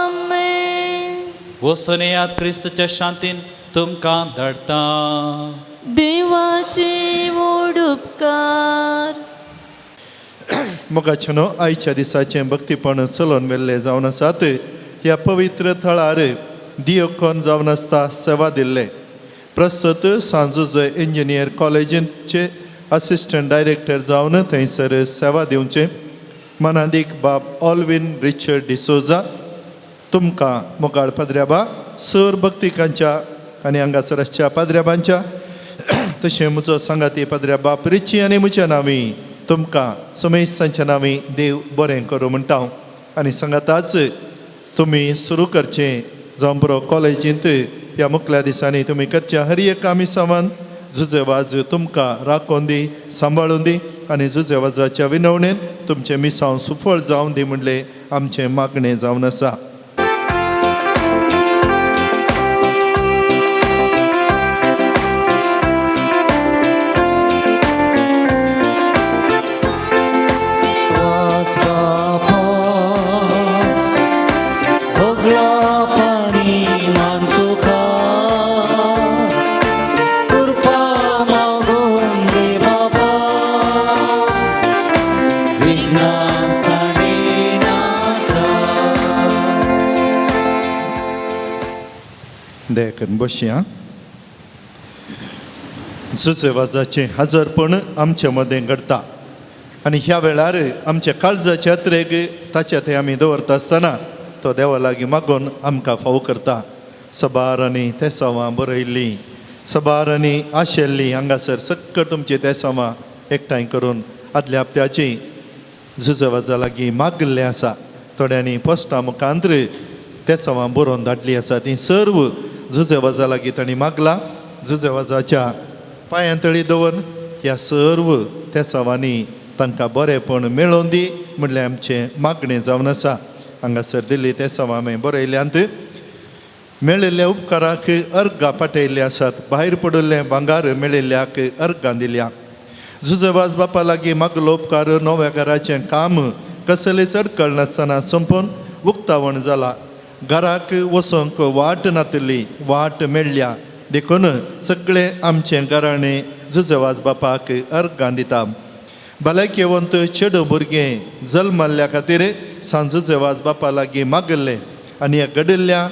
आमेन. वचून येयात क्रिस्तच्या शांतीन तुमकां धाडटा. देवाचे व्हड उपकार. मोगाचेनो आयच्या दिसाचें भक्तीपण चलोवन व्हेल्लें जावन आसात. ह्या पवित्र थळार दियोकोन जावन आसता सेवा दिल्ले प्रस्तुत सांजुजय इंजिनियर कॉलेजीचे असिस्टंट डायरेक्टर जावन थंयसर सेवा दिवचे मनादीक बाब ऑलवीन रिचर्ड डिसोजा तुमकां मोगाळ पाद्र्याबा सर भक्तिकांच्या आनी हांगासर आसच्या पाद्र्याबांच्या तशें म्हजो सांगाती पाद्र्या बाप रिची आनी म्हज्या नांवी तुमकां समेस्तांच्या नांवी देव बरें करूं म्हणटा हांव. आनी सांगाताच तुमी सुरू करचें जावं बरो कॉलेजींत ह्या मुखल्या दिसांनी तुमी करच्या हर एक आमी सामान जुजेवाज तुमकां राखोवन दी सांबाळून दी आनी जुजेवाजाच्या विनवणेन तुमचें मिसांव सुफळ जावन दी म्हणलें आमचें मागणें जावन आसा. वास बापा भोगला पाणी मान तुका कृपा मागून दे बाबा विघ्नां साडेनाका. दया बसया. जुजेवाजाचें हाजरपण आमचे मदें घडटा आनी ह्या वेळार आमच्या काळजाचे यात्रेक ताच्या थंय आमी दवरता आसतना तो देवा लागीं मागून आमकां फावो करता. सबार आनी तेसांवां बरयल्लीं सबार आनी आशिल्लीं हांगासर सक्कड तुमचीं तेसांवां एकठांय करून आदल्या हप्त्याची जुजेवाजा लागीं मागिल्लें आसा. थोड्यांनी पोस्टां मुखांत्र तेसांवां बरोवन धाडलीं आसा. तीं सर्व जुजेवाजा लागीं तांणी मागलां. जुजेवाजाच्या पांयां तळी दवरून ह्या सर्व तेसांवांनी तांकां बरेंपण मेळोवन दी म्हणल्यार आमचें मागणें जावन आसा. हांगासर दिल्ली तेसांवां हांवें बरयल्यांत. मेळिल्ल्या उपकाराक अर्गां पाठयल्लीं आसात. भायर पडिल्लें भांगार मेळिल्ल्याक अर्गां दिल्या. जुजेवाज बापा लागीं मागलो उपकार नव्या घराचें काम कसलेच अडकळ नासतना सोंपोवन उक्तावण जाला. घराक वचोंक वाट नातिल्ली वाट मेळ्ळ्या देखून सगळें आमचें घराणें जुजेवाज बापाक अर्गां दिता. भलायकेवंत चेडूं भुरगें जल्मल्ल्या खातीर सांजुजेवाज बापा लागीं मागिल्लें आनी ह्या घडिल्ल्या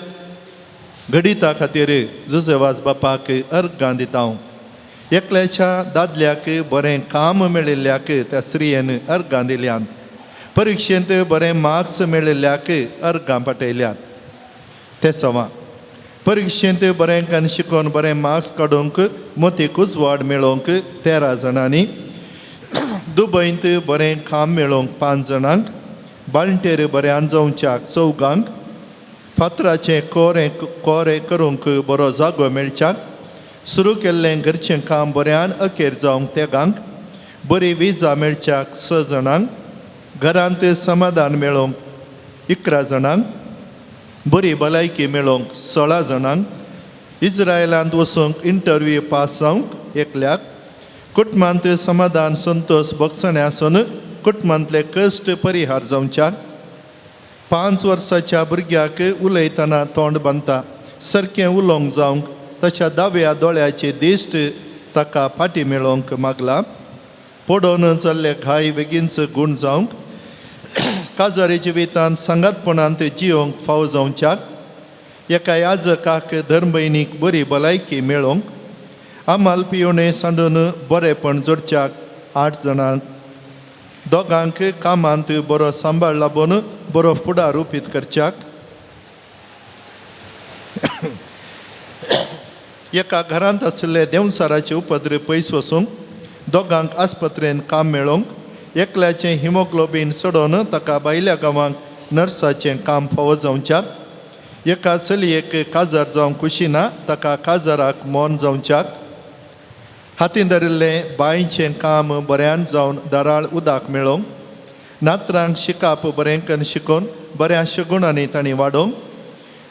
घडिता खातीर जुजेवाज बापाक अर्गां दिता हांव. एकल्याच्या दादल्याक बरें काम मेळिल्ल्याक त्या स्त्रियेन अर्गां दिल्यात. परिक्षेंत बरें मार्क्स मेळिल्ल्याक अर्गां पाठयल्यात. तेसांवां परिक्षेंत बरें कान शिकोवन बरें मार्क्स काडूंक मतीक उजवाड मेळोवंक 13 जाणांनी, दुबयंत बरें काम मेळोवंक 5 जाणांक, बाळंटेर बरें आंजोवच्याक 4, फातराचें कोरें कोरें करूंक बरो जागो मेळच्याक, सुरू केल्लें घरचें काम बऱ्यान अखेर जावंक 3, बरी विजा मेळच्याक 6 जाणांक, घरांत समाधान मेळोवंक 11 जाणांक, बरी भलायकी मेळोवंक 16 जाणांक, इज्रायलांत वचूंक इंटरव्यू पास जावंक 1, कुटुंबांत समाधान संतोष भोगसणें आसून कुटुंबांतले कश्ट परिहार जावच्याक, 5 वर्साच्या भुरग्याक उलयतना तोंड बांदता सारकें उलोवंक जावंक तशा दाव्या दोळ्याची दिश्ट ताका फाटी मेळोवंक मागला. पडोवन जाल्ले घाय बेगीनच गूण जावंक, काजारी जिवितांत सांगातपणांत जियोंक फाव जावच्याक, एका याजकाक धर्मभयणीक बरी भलायकी मेळोवंक, आमाल पियोणे सांडून बरेपण जोडच्याक 8 जाणांक, दोगांक कामांत बरो सांबाळ लाबून बरो फुडार रुपीत करच्याक, एका घरांत आशिल्ले देंवसाराचे उपद्र पयस वचूंक, दोगांक आस्पत्रेन काम मेळोवंक, एकल्याचें हिमोग्लोबीन चडोवन ताका भायल्या गांवांक नर्साचें काम फावो जावच्याक, एका चलयेक काजार जावंक खुशी ना ताका काजाराक मौन जावच्याक, हातीन धरिल्लें बांयचें काम बऱ्यान जावन दाराळ उदक मेळोवंक, नातरांक शिकाप बरें करून शिकोवन बऱ्या शगुणांनी तांणी वाडोवंक,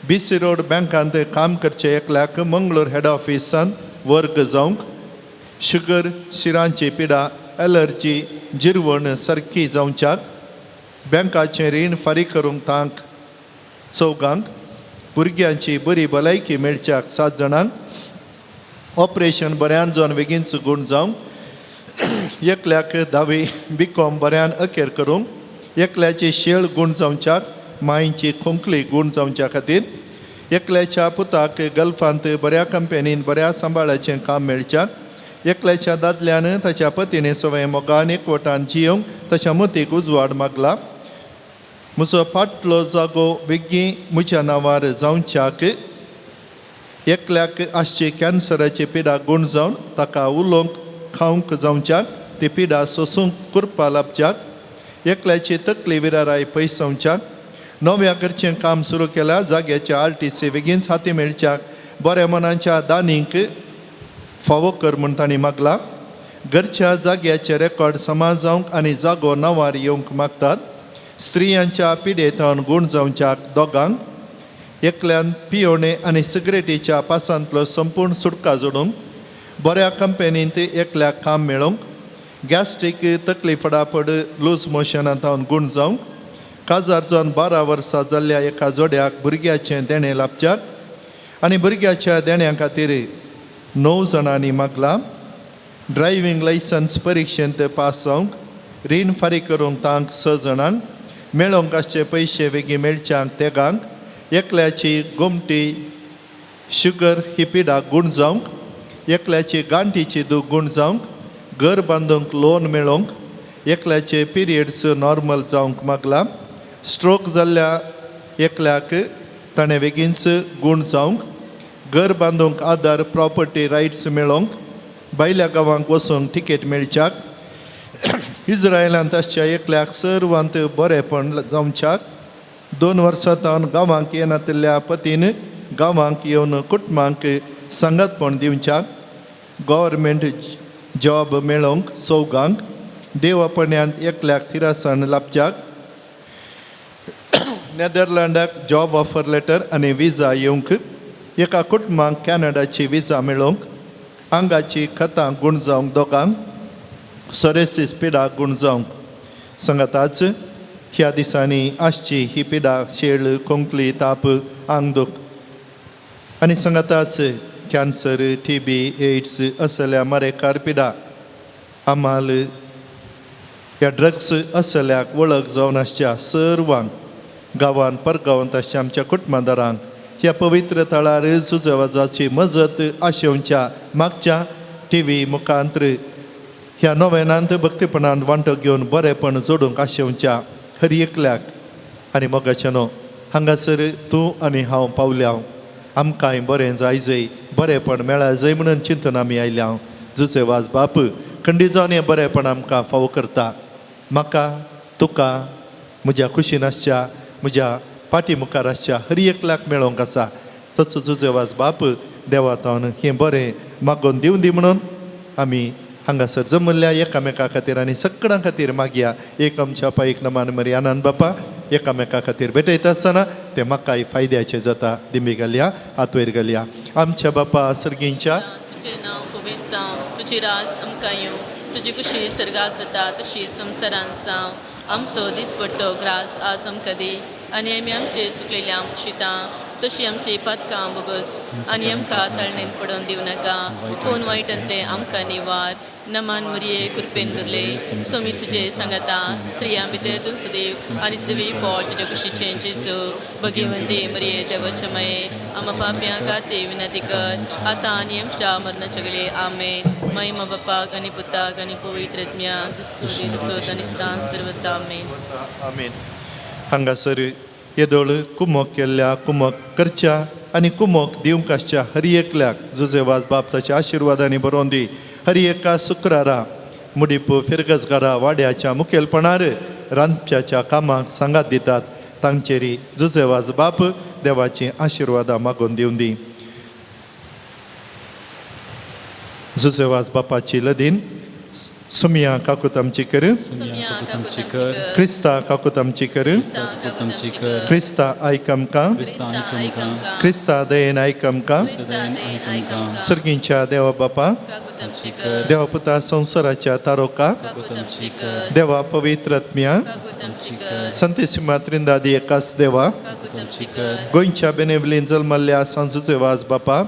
बी सी रोड बँकांत काम करचें एकल्याक मंगळूर हेड ऑफिसान वर्ग जावंक, शुगर शिरांची पिडा एलर्जी जिरवण सारकी जावच्याक, बँकाचें रीण फारीक करूंक तांक चौगांक, भुरग्यांची बरी भलायकी मेळच्याक 7 जाणांक, ऑपरेशन बऱ्यान जावन बेगीन गूण जावंक, एकल्याक 10वी बी.कॉम बऱ्यान अखेर करूंक, एकल्याची शेळ गूण जावच्याक, मांयची खोंकली गूण जावच्या खातीर, एकल्याच्या पुताक गल्फांत बऱ्या कंपनीन बऱ्या सांबाळाचें काम मेळच्याक, एकल्याच्या दादल्यान ताच्या पतीने सवय मोगान एकवटान जियोंक ताच्या मतीक उजवाड मागला, म्हजो फाटलो जागो बेगीन म्हज्या नांवार जावच्याक, एकल्याक आसची कॅन्सराची पिडा गूण जावन ताका उलोवंक खावंक जावच्याक, ती पिडा सोसूंक कुरपा लाबच्याक, एकल्याची तकली विराराय पयस जावच्याक, नव्या घरचें काम सुरू केल्या जाग्याच्या RTC बेगीनच हाती मेळच्याक, बऱ्या मनाच्या दानींक फावो कर म्हूण तांणी मागला, घरच्या जाग्याचे रेकॉर्ड समा जावंक आनी जागो नांवार येवंक मागतात, स्त्रियांच्या पिडेंत गूण जावच्याक दोगांक, एकल्यान पियोणे आनी सिगरेटीच्या पासांतलो संपूर्ण सुटका जोडूंक, बऱ्या कंपनींत एकल्याक काम मेळोवंक, गॅस्ट्रीक तकली फडाफड लूज मोशनांत गूण जावंक, काजार जावन 12 वर्सां जाल्ल्या एका जोड्याक भुरग्याचें देणें लाबच्याक आनी भुरग्याच्या देण्या खातीर 9 जाणांनी मागला, ड्रायव्हींग लायसन्स परिक्षेंत पास जावंक, रीण फारीक करूंक तांक 6 जाणांक, मेळोवंक आसचे पयशे बेगीन मेळच्याक तेगांक, एकल्याची गोमटी शुगर ही पिडा गूण जावंक, एकल्याची गांठीची दूख गूण जावंक, घर बांदूंक लोन मेळोवंक, एकल्याचे पिरियड्स नॉर्मल जावंक मागला, स्ट्रोक जाल्ल्या एकल्याक ताणें बेगीनच गूण जावंक, घर बांदूंक आदार प्रॉपर्टी रायट्स मेळोवंक, भायल्या गांवांक वचूंक तिकेट मेळच्याक, इस्रायलांत आसच्या एकल्याक सर्वांत बरेपण जावच्याक, 2 वर्सां तावन गांवांक येनातिल्ल्या पतीन गांवांक येवन कुटुंबांक सांगातपण दिवच्याक, गव्हर्मेंट जॉब मेळोवंक चौगांक, देवापण्यांत एकल्याक थिरासाण लाबच्याक, नेदरलँडाक जॉब ऑफर लेटर आनी विजा येवंक, एका कुटुंबाक कॅनडाची विजा मेळोवंक, आंगाची खतां गूण जावंक दोगांक, सोरेसीस पिडा गूण जावंक. सांगाताच ह्या दिसांनी आसची ही पिडा शेळ खोंकली ताप आंगदूख आनी सांगाताच कॅन्सर TB AIDS असल्या मारेकार पिडा आमाल ह्या ड्रग्स असल्याक वळख जावन आसच्या सर्वांक गांवांत परगांवांत आसच्या आमच्या कुटुंबादारांक ह्या पवित्र थळार सुजवाजाची मजत आशेवच्या मागच्या TV मुखांत्र ह्या नोवेनांत भक्तीपणान वांटो घेवन बरेपण जोडूंक आशेवच्या हर एकल्याक आनी मोगाच्यानो हांगासर तूं आनी हांव पावल्या आमकांय बरें जाय जय बरेपण मेळा जय म्हणून चिंतून आमी आयल्या. जुसे वाज बाप खंडीत जावन हें बरेपण आमकां फावो करता. म्हाका तुका म्हज्या खुशीन आसच्या म्हज्या पाटी मुखार आसच्या हर एकल्याक मेळोवंक आसा. तसो जुजे वाज बाप देवा तावन हें बरें मागोवन दिवन दी म्हणून आमी हांगासर जमल्ल्या एकामेका खातीर आनी सगळ्यां खातीर मागया. एक आमच्या पायक नमान मरियानान बापा एकामेका खातीर भेटयता आसतना तें म्हाकाय फायद्याचें जाता. दिंबी घालया, हात वयर घालया. आमच्या बापा सर्गींच्या तुजें नांव पवित्र जावं, तुजी राज आमकां येवं, तुजी कुशी सर्गात जाता तशी संवसारांत जावं. आमचो दीस पडतो ग्रास आज आमकां दी आनी आमी आमचे चुकलेल्या शितां तशी आमची पातकां भोगस आनी आमकां तळणेन पडोवन दिवं नाका पूण वायटांतलें आमकां निवार. नमान मुरये कृपेन भरले सोमी तुजे सांगाता स्त्रियां भितर तूं सुदेव आनी सुदेवी फळ तुज्या कुशीचें जेजू. भगवंती मरिये देवाचे माये आमा पापयां खातीर विनंती कर आतां आनी आमच्या मरणाच्या घडये. आमेन. महिमा बापाक आनी पुताक आनी पवित्र आत्म्याक दुसरी दुसोत आनी स्थान सर्वता. आमेन. आमेन. हांगासर येदोळ कुमक केल्ल्या कुमक करच्या आनी कुमक दिवंक आसच्या हर एकल्याक जुजेवाज बाप ताच्या आशिर्वादांनी बरोवन दी. हर एका शुक्रारा मुडीप फिरगजगारा वाड्याच्या मुखेलपणार रांदप्याच्या कामाक सांगात दितात तांचेरी जुजेवाज बाप देवाची आशिर्वादां मागून दिवन दी. जुजेवाज बापाची लदीन सुमिया काकूत आमची कर, क्रिस्ता काकूत आमची कर, क्रिस्ता आयक आमकां, क्रिस्ता दयेन आयक आमकां. सर्गींच्या देवा बापा, देवा पुता संवसाराच्या तारोका, देवा पवित्र आत्म्या, संतेसिमा त्रिंदादी एकाच देवा, गोंयच्या बेनेवलीन जल्मल्ल्या सांजूचे वाज बापा,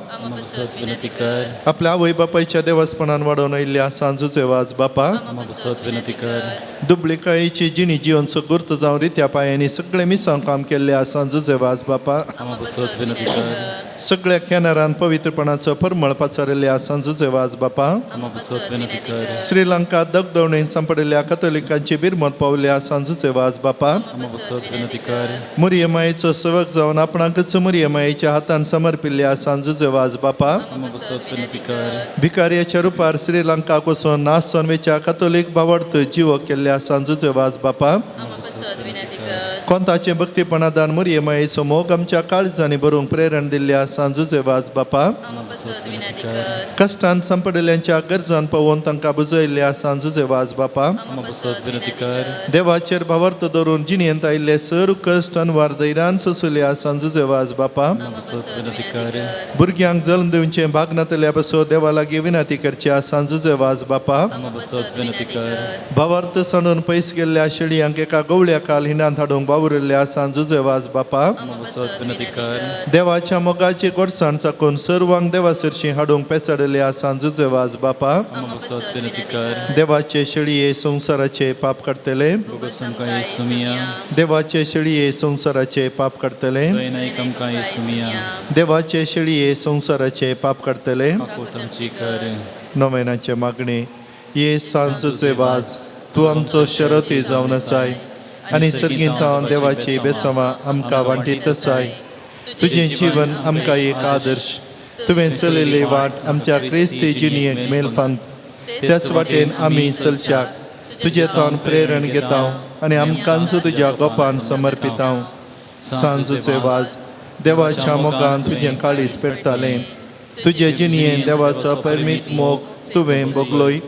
आपल्या आवय बापायच्या देवासपणान वाडोवन आयिल्ल्या सांजूचे वाज बापा, दुबळिकायेची जिणी जिवन गुर्त जावन रित्या पांयांनी सगळे मिसांव काम केल्ले सांजूचे वाज बापा, सगळ्या कॅनरान पवित्रपणाचो परमळ पाचारिल्ल्या सांजूचे वाज बापा, श्रीलंका दगदवणेन सांपडिल्ल्या कथोलिकांची बिरमत पावल्या सांजूचे वाज बापा, मुरये मायेचो सेवक जावन आपणाकच मुरये मायेच्या हातान समर्पिल्ल्या सांजूचे वाज बापा, भिकार्याच्या रुपार श्रीलंका वचून नासोन वेच्या कथोलीक भावार्थ जीव केल्ल्या सांजूचे वाज बापा, कोंताचें भक्तीपणादान मुरये मायेचो मोग आमच्या काळजांनी बरोवंक प्रेरण दिल्ल्या सांजूचे वाज बापा, कश्टान सांपडिल्ल्यांच्या गरजान पावोवन तांकां बुजयल्ल्या सांजूचे वाज बापा, देवाचेर भावार्थ धरून जिणेंत आयिल्ले सर कश्ट अनवार धैर्यान सोंसल्या सांजूचे वाज बापा, भुरग्यांक जल्म दिवचें भाग नातल्या पासून देवा लागीं विनंती करच्या सांजूचे वाज बापा, भावार्थ सांडून पयस गेल्ल्या शेळयांक एका गवळ्या काल हिंडांत हाडूंक वावुरिल्ल्या सांजूचे वाज बापा, देवाच्या मोगाची गोडसाण चाकून सर्वांक देवा सरशी हाडूंक पेचाडिल्ल्या सांजूचे वाज बापा, देवाचे शेळये संवसाराचे पाप काडटले, देवाचे शेळये संवसाराचे पाप काडटले, देवाचे शेळये संवसाराचे पाप काडटले. नोवेनाचे मागणे. ये सांजूचे वाज तूं आमचो शरती जावन आसाय आनी सर्गींत देवाची बेसवां आमकां वांटीत आसाय. तुजें जीवन आमकां एक आदर्श, तुवें चलयल्ली वाट आमच्या क्रिस्ती जिणेक मेलफांत, त्याच वाटेन आमी चलच्याक तुजें तावन प्रेरण घेता आनी आमकांच तुज्या गोपान समर्पिता. सांजूचे वाज देवाच्या मोगान तुजें काळीज पेटतालें, तुजे जिणेन देवाचो परमीत मोग तुवें भोगलोय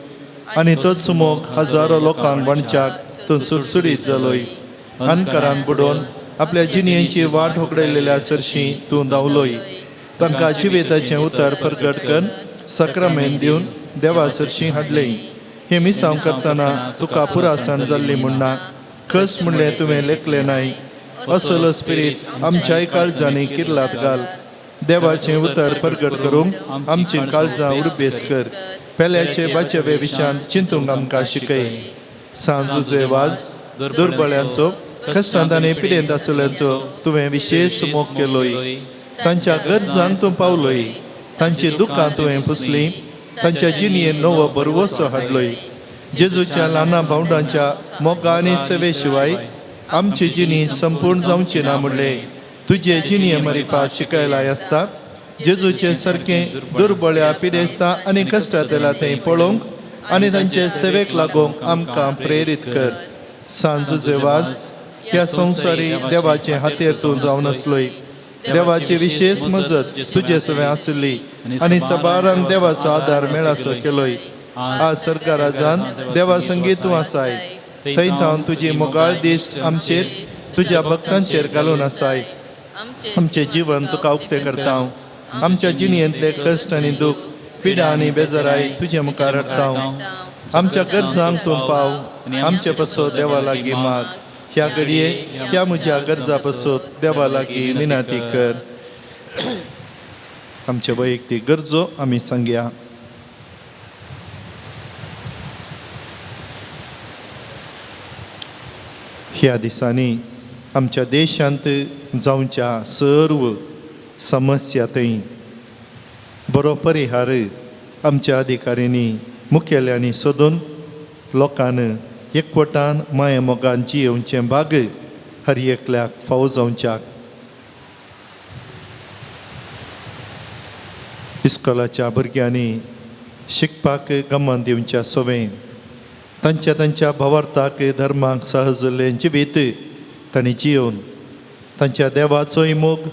आनी तोच मोग हजारो लोकांक वांटच्याक तूं सुडसुडीत जालोय. अनकारान बुडोवन आपल्या जिणेची वाट होगडयलेल्या सरशी तूं धांवलोय. तांकां जिविताचें उतर प्रगट कर सक्रामेन दिवन देवा सरशी हाडलें. हें मिसांव करतना तुका पुरासण जाल्ली म्हणना कस म्हणलें तुवें लेखलें नाय. असलो स्पिरीत आमच्याय काळजांनी किर्लात घाल. देवाचें उतर प्रगट करूंक आमची काळजां उर्बेस कर. पेल्याचे बाचेवे विशयान चिंतूंक आमकां शिकय. सांजूचे वाज दुर्बळ्यांचो कश्टांत आनी पिडेंत आसल्यांचो तुवें विशेश मोग केलोय. तांच्या गरजांक तूं पावलोय, तांची दुकां तुवें पुसली, तांच्या जिणेन नवो बरवसो हाडलोय. जेजूच्या ल्हाना भावंडांच्या मोगा आनी सेवे शिवाय आमची जिणी संपूर्ण जावची ना म्हणलें तुजे जिणये मारिफात शिकयलाय आसता. जेजूचे सारकें दुर्बळ्या पिडेस्ता आनी कश्टांतल्या थंय पळोवंक आनी तांचे सेवेक लागूंक आमकां प्रेरीत कर. सांजूचे वाज ह्या संवसारी देवाचे हातेर तूं जावन आसलोय. देवाची विशेश मजत तुजे सवें आसली आनी सबारांक देवाचो आदार मेळासो केलोय. आज सरकाराजान देवा संगी तूं आसाय, थंय थावन तुजी मोगाळ दिश्ट आमचेर तुज्या भक्तांचेर घालून आसाय. आमचें जीवन तुका उक्तें करता. आमच्या जिणेंतले कश्ट आनी दूख, पिडा आनी बेजाराय तुजे मुखार हाडटा. आमच्या गरजांक तूं पाव, आमचे पासत देवा लागीं माग. ह्या घडये ह्या म्हज्या गरजा पासत देवा लागीं विनंती कर. आमचे वैयक्तीक गरजो आमी सांगया. ह्या दिसांनी आमच्या देशांत जावच्या सर्व समस्या थंय बरो परिहार आमच्या अधिकाऱ्यांनी मुखेल्यांनी सोदून लोकांन एकवटान माया मोगान जियेवचें भाग हर एकल्याक फावो जावच्याक. इस्कोलाच्या भुरग्यांनी शिकपाक गमन दिवच्या सवें तांच्या तांच्या भावार्थाक धर्माक सहजल्लें जिवीत तांणी जियोवन तांच्या देवाचोय मोग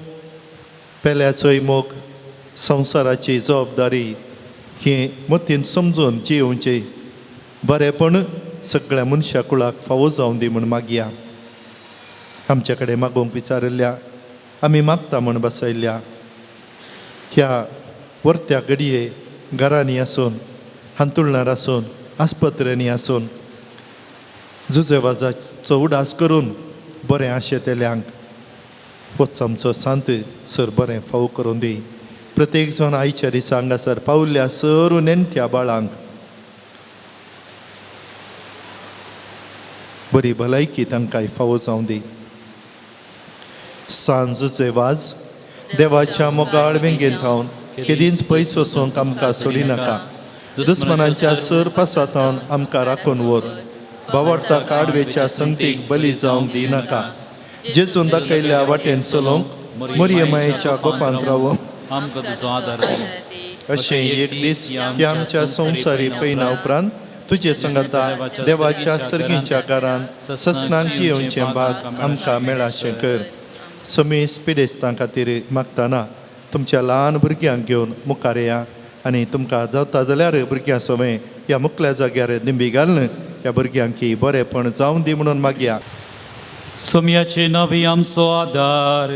पेल्याचोय मोग संवसाराची जबाबदारी हे मतीन समजून जियोवचे बरेंपण सगळ्या मनशा कुळाक फावो जावं दी म्हूण मागया. आमच्या कडेन मागोवंक विचारिल्ल्या आमी मागता म्हूण बसयल्ल्या ह्या वर्त्या घडये घरांनी आसून हांतुळणार आसून आस्पत्र्यांनी आसून जुजेवाजाचो उडास करून बरें आशेतल्यांक होच आमचो सांत सर बरें फावो करून दी. प्रत्येक जाण आयच्या दिसा हांगासर पावल्ल्या सर नेणट्या बाळांक बरी भलायकी तांकां फावो जावं दी. सांजचे वाज देवाच्या मोगाळ वेंगेन थावन केदींच पयस वचूंक आमकां सोडिनाका. दुस्मनांच्या सर पासाथावन आमकां राखून व्हर. बावडता आडवेच्या संगतीक बली जावंक दिनाका. जेजून दाखयल्ल्या वाटेन चलोवंक मोरये मायेच्या गोपांत रावोंक आमकां तुजो आदार दी. अशें एक दीस ह्या आमच्या संवसारी पयना उपरांत तुजे संगता देवाच्या सर्गीच्या घरान ससनाक जियेवचें भाग आमकां मेळाशें कर. समेस पिडेस्तां खातीर मागतना तुमच्या ल्हान भुरग्यांक घेवन मुखार येया आनी तुमकां जाता जाल्यार भुरग्यां सवें ह्या मुखल्या जाग्यार दिंबी घालून ह्या भुरग्यांक बरेंपण जावं दी म्हणून मागया. सोम्याचे नवी आमचो आदार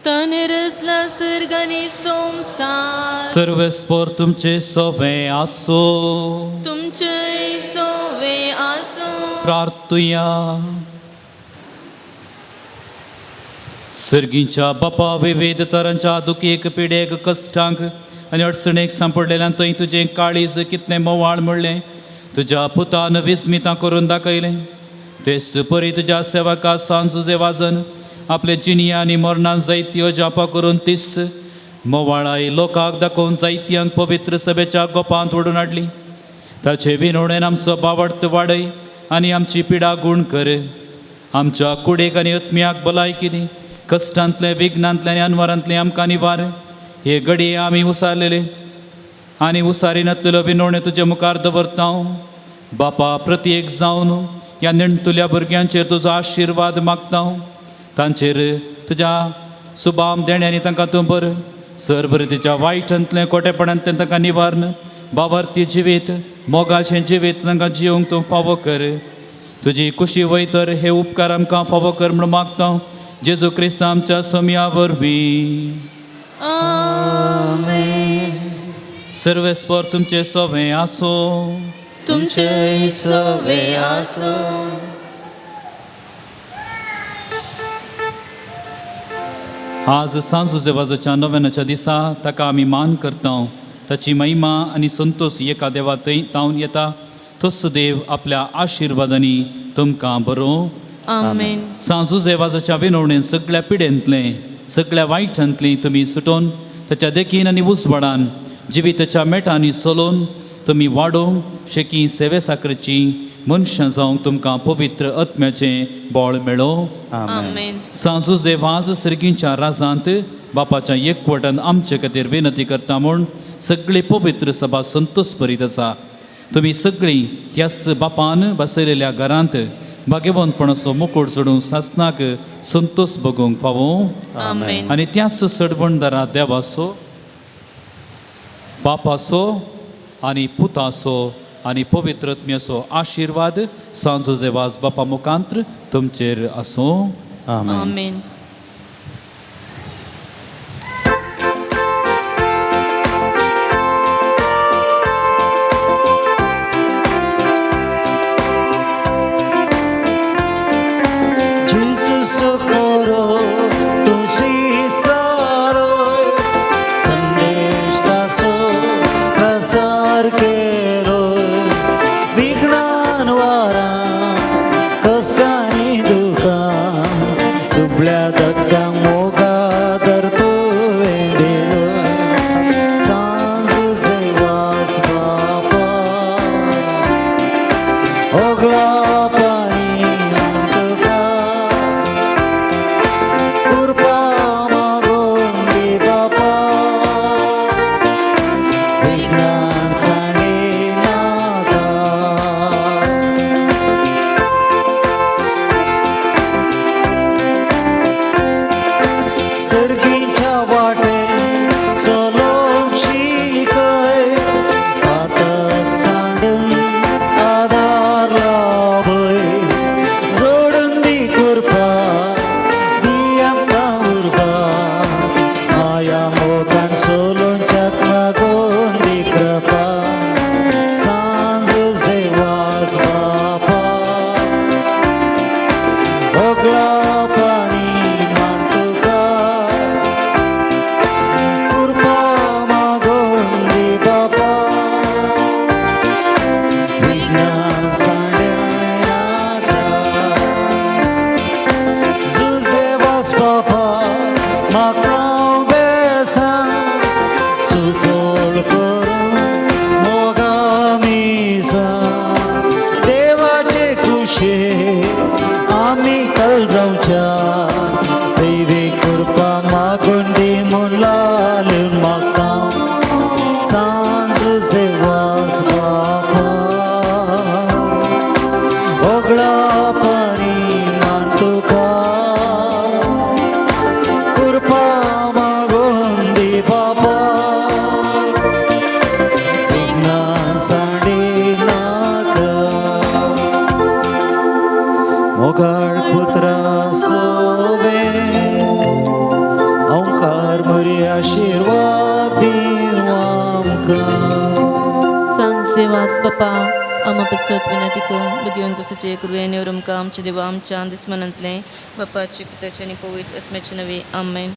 ताणें रचला सर्ग आनी संवसार. सर्वेस्पर तुमचे सोबें आसूं. तुमचेय सोवे आसूं. प्रार्थुया. सर्गीच्या बापा विविध तरांच्या दुखीक पिडेक कश्टांक आनी अडचणेक सांपडलेल्यान थंय तुजें काळीज कितलें मोवाळ म्हणलें तुज्या पुतान विस्मितां करून दाखयलें. तेच परी तुज्या सेवका सांजुजे वाजन आपले जिणया आनी मरणान जायत्यो जापा करून तीस मोवाळाय लोकांक दाखोवन जायत्यांक पवित्र सभेच्या गोपांत ओडून हाडली. ताचे विनोणेन आमचो बावडत वाडय आनी आमची पिडा गूण कर. आमच्या कुडेक आनी आत्म्याक भलायकी दी. कश्टांतले विघ्नांतले आनी अनवरांतले आमकां निवार. हे घडये आमी उसारलेले आनी उसारी नातलेलो विनोणे तुजे मुखार दवरता. बापा प्रत्येक जावन ह्या नेणटुल्या भुरग्यांचेर तुजो आशिर्वाद मागता. तांचेर तुज्या सुबाम देण्यांनी तांकां तूं बर सरभर तुज्या वायटांतलें कोटेपणांतलें तांकां निवारण बाबार्थी जिवीत मोगाचें जिवीत तांकां जियोवंक तूं फावो कर. तुजी कुशी वयतर हे उपकार आमकां फावो कर म्हूण मागता. जेजू क्रिस्त आमच्या सोम्या वरवीं. आमेन. सर्वेस्पर तुमचे सोवें आसूं. तुमचेय सोवे आसूं. आज सांजुजेवाजाच्या नव्यानाच्या दिसा ताका आमी मान करता. ताची महिमा आनी संतोष एका देवा थंय तावन येता. तोच देव आपल्या आशिर्वादांनी तुमकां बरो. आमेन. सांजुजेवाजाच्या विनवणेन सगळ्या पिडेंतलें सगळ्या वायटांतलीं तुमी सुटोवन ताच्या देखीन आनी उजवाडान जिविताच्या मेटांनी चलोवन तुमी वाडोवंक शेकी सेवे साकरेची मनशां जावंक तुमकां पवित्र आत्म्याचें बळ मेळो. आमेन. सांजुजे वाज सर्गींच्या राजांत बापाच्या एकवटान आमचे खातीर विनंती करता म्हूण सगळी पवित्र सभा संतोष भरीत आसा. तुमी सगळीं त्याच बापान बसयलेल्या घरांत भाग्यवंतपणाचो मुकूट चडून सासनाक संतोष भोगूंक फावो. आमेन. आनी त्याच सडवणदारा देवाचो बापाचो आनी पुताचो आनी पवित्र आत्म्याचो आशिर्वाद सांजुजे वाज बापा मुखांत्र तुमचेर आसूं. आमेन. आमेन. Gesù socorro, tu sei solo, सर्गीच्या वाटे चलोवंक शिकय पातक सांडून आदार लाभय जोडून दी कृपा दी आमकां उर्बा माया मोगान सोलोवच्याक मागून दी कृपा सांज सेवास बापा ओगळा पाणी मान तुका कृपा मागून दी बापा विघ्न सांडनाका जुजेवास बापा म्हाका बेसां सुफळ करून मोगा मिसां देवाचे कुशे आमी कल जावच्या दैवी कृपा मागून दी म्हूण लालून मागता सांज सेवास बापा ओगळा पाणी मान तुका कृपा मागून दी बापा विघ्न सांडिनाका मोगाळ पुत्रा सोवे ओंकार मुरी आशिर्वाद दिवं आमकां सांसेवास बापा आमा पसत विनंती कर भगवान कुसाचे कृपेने आमकां आमच्या देवा आमच्या दुस्मनांतलें बापाचे पुताचे आनी पवित्र आत्म्याचे नवे आमेन.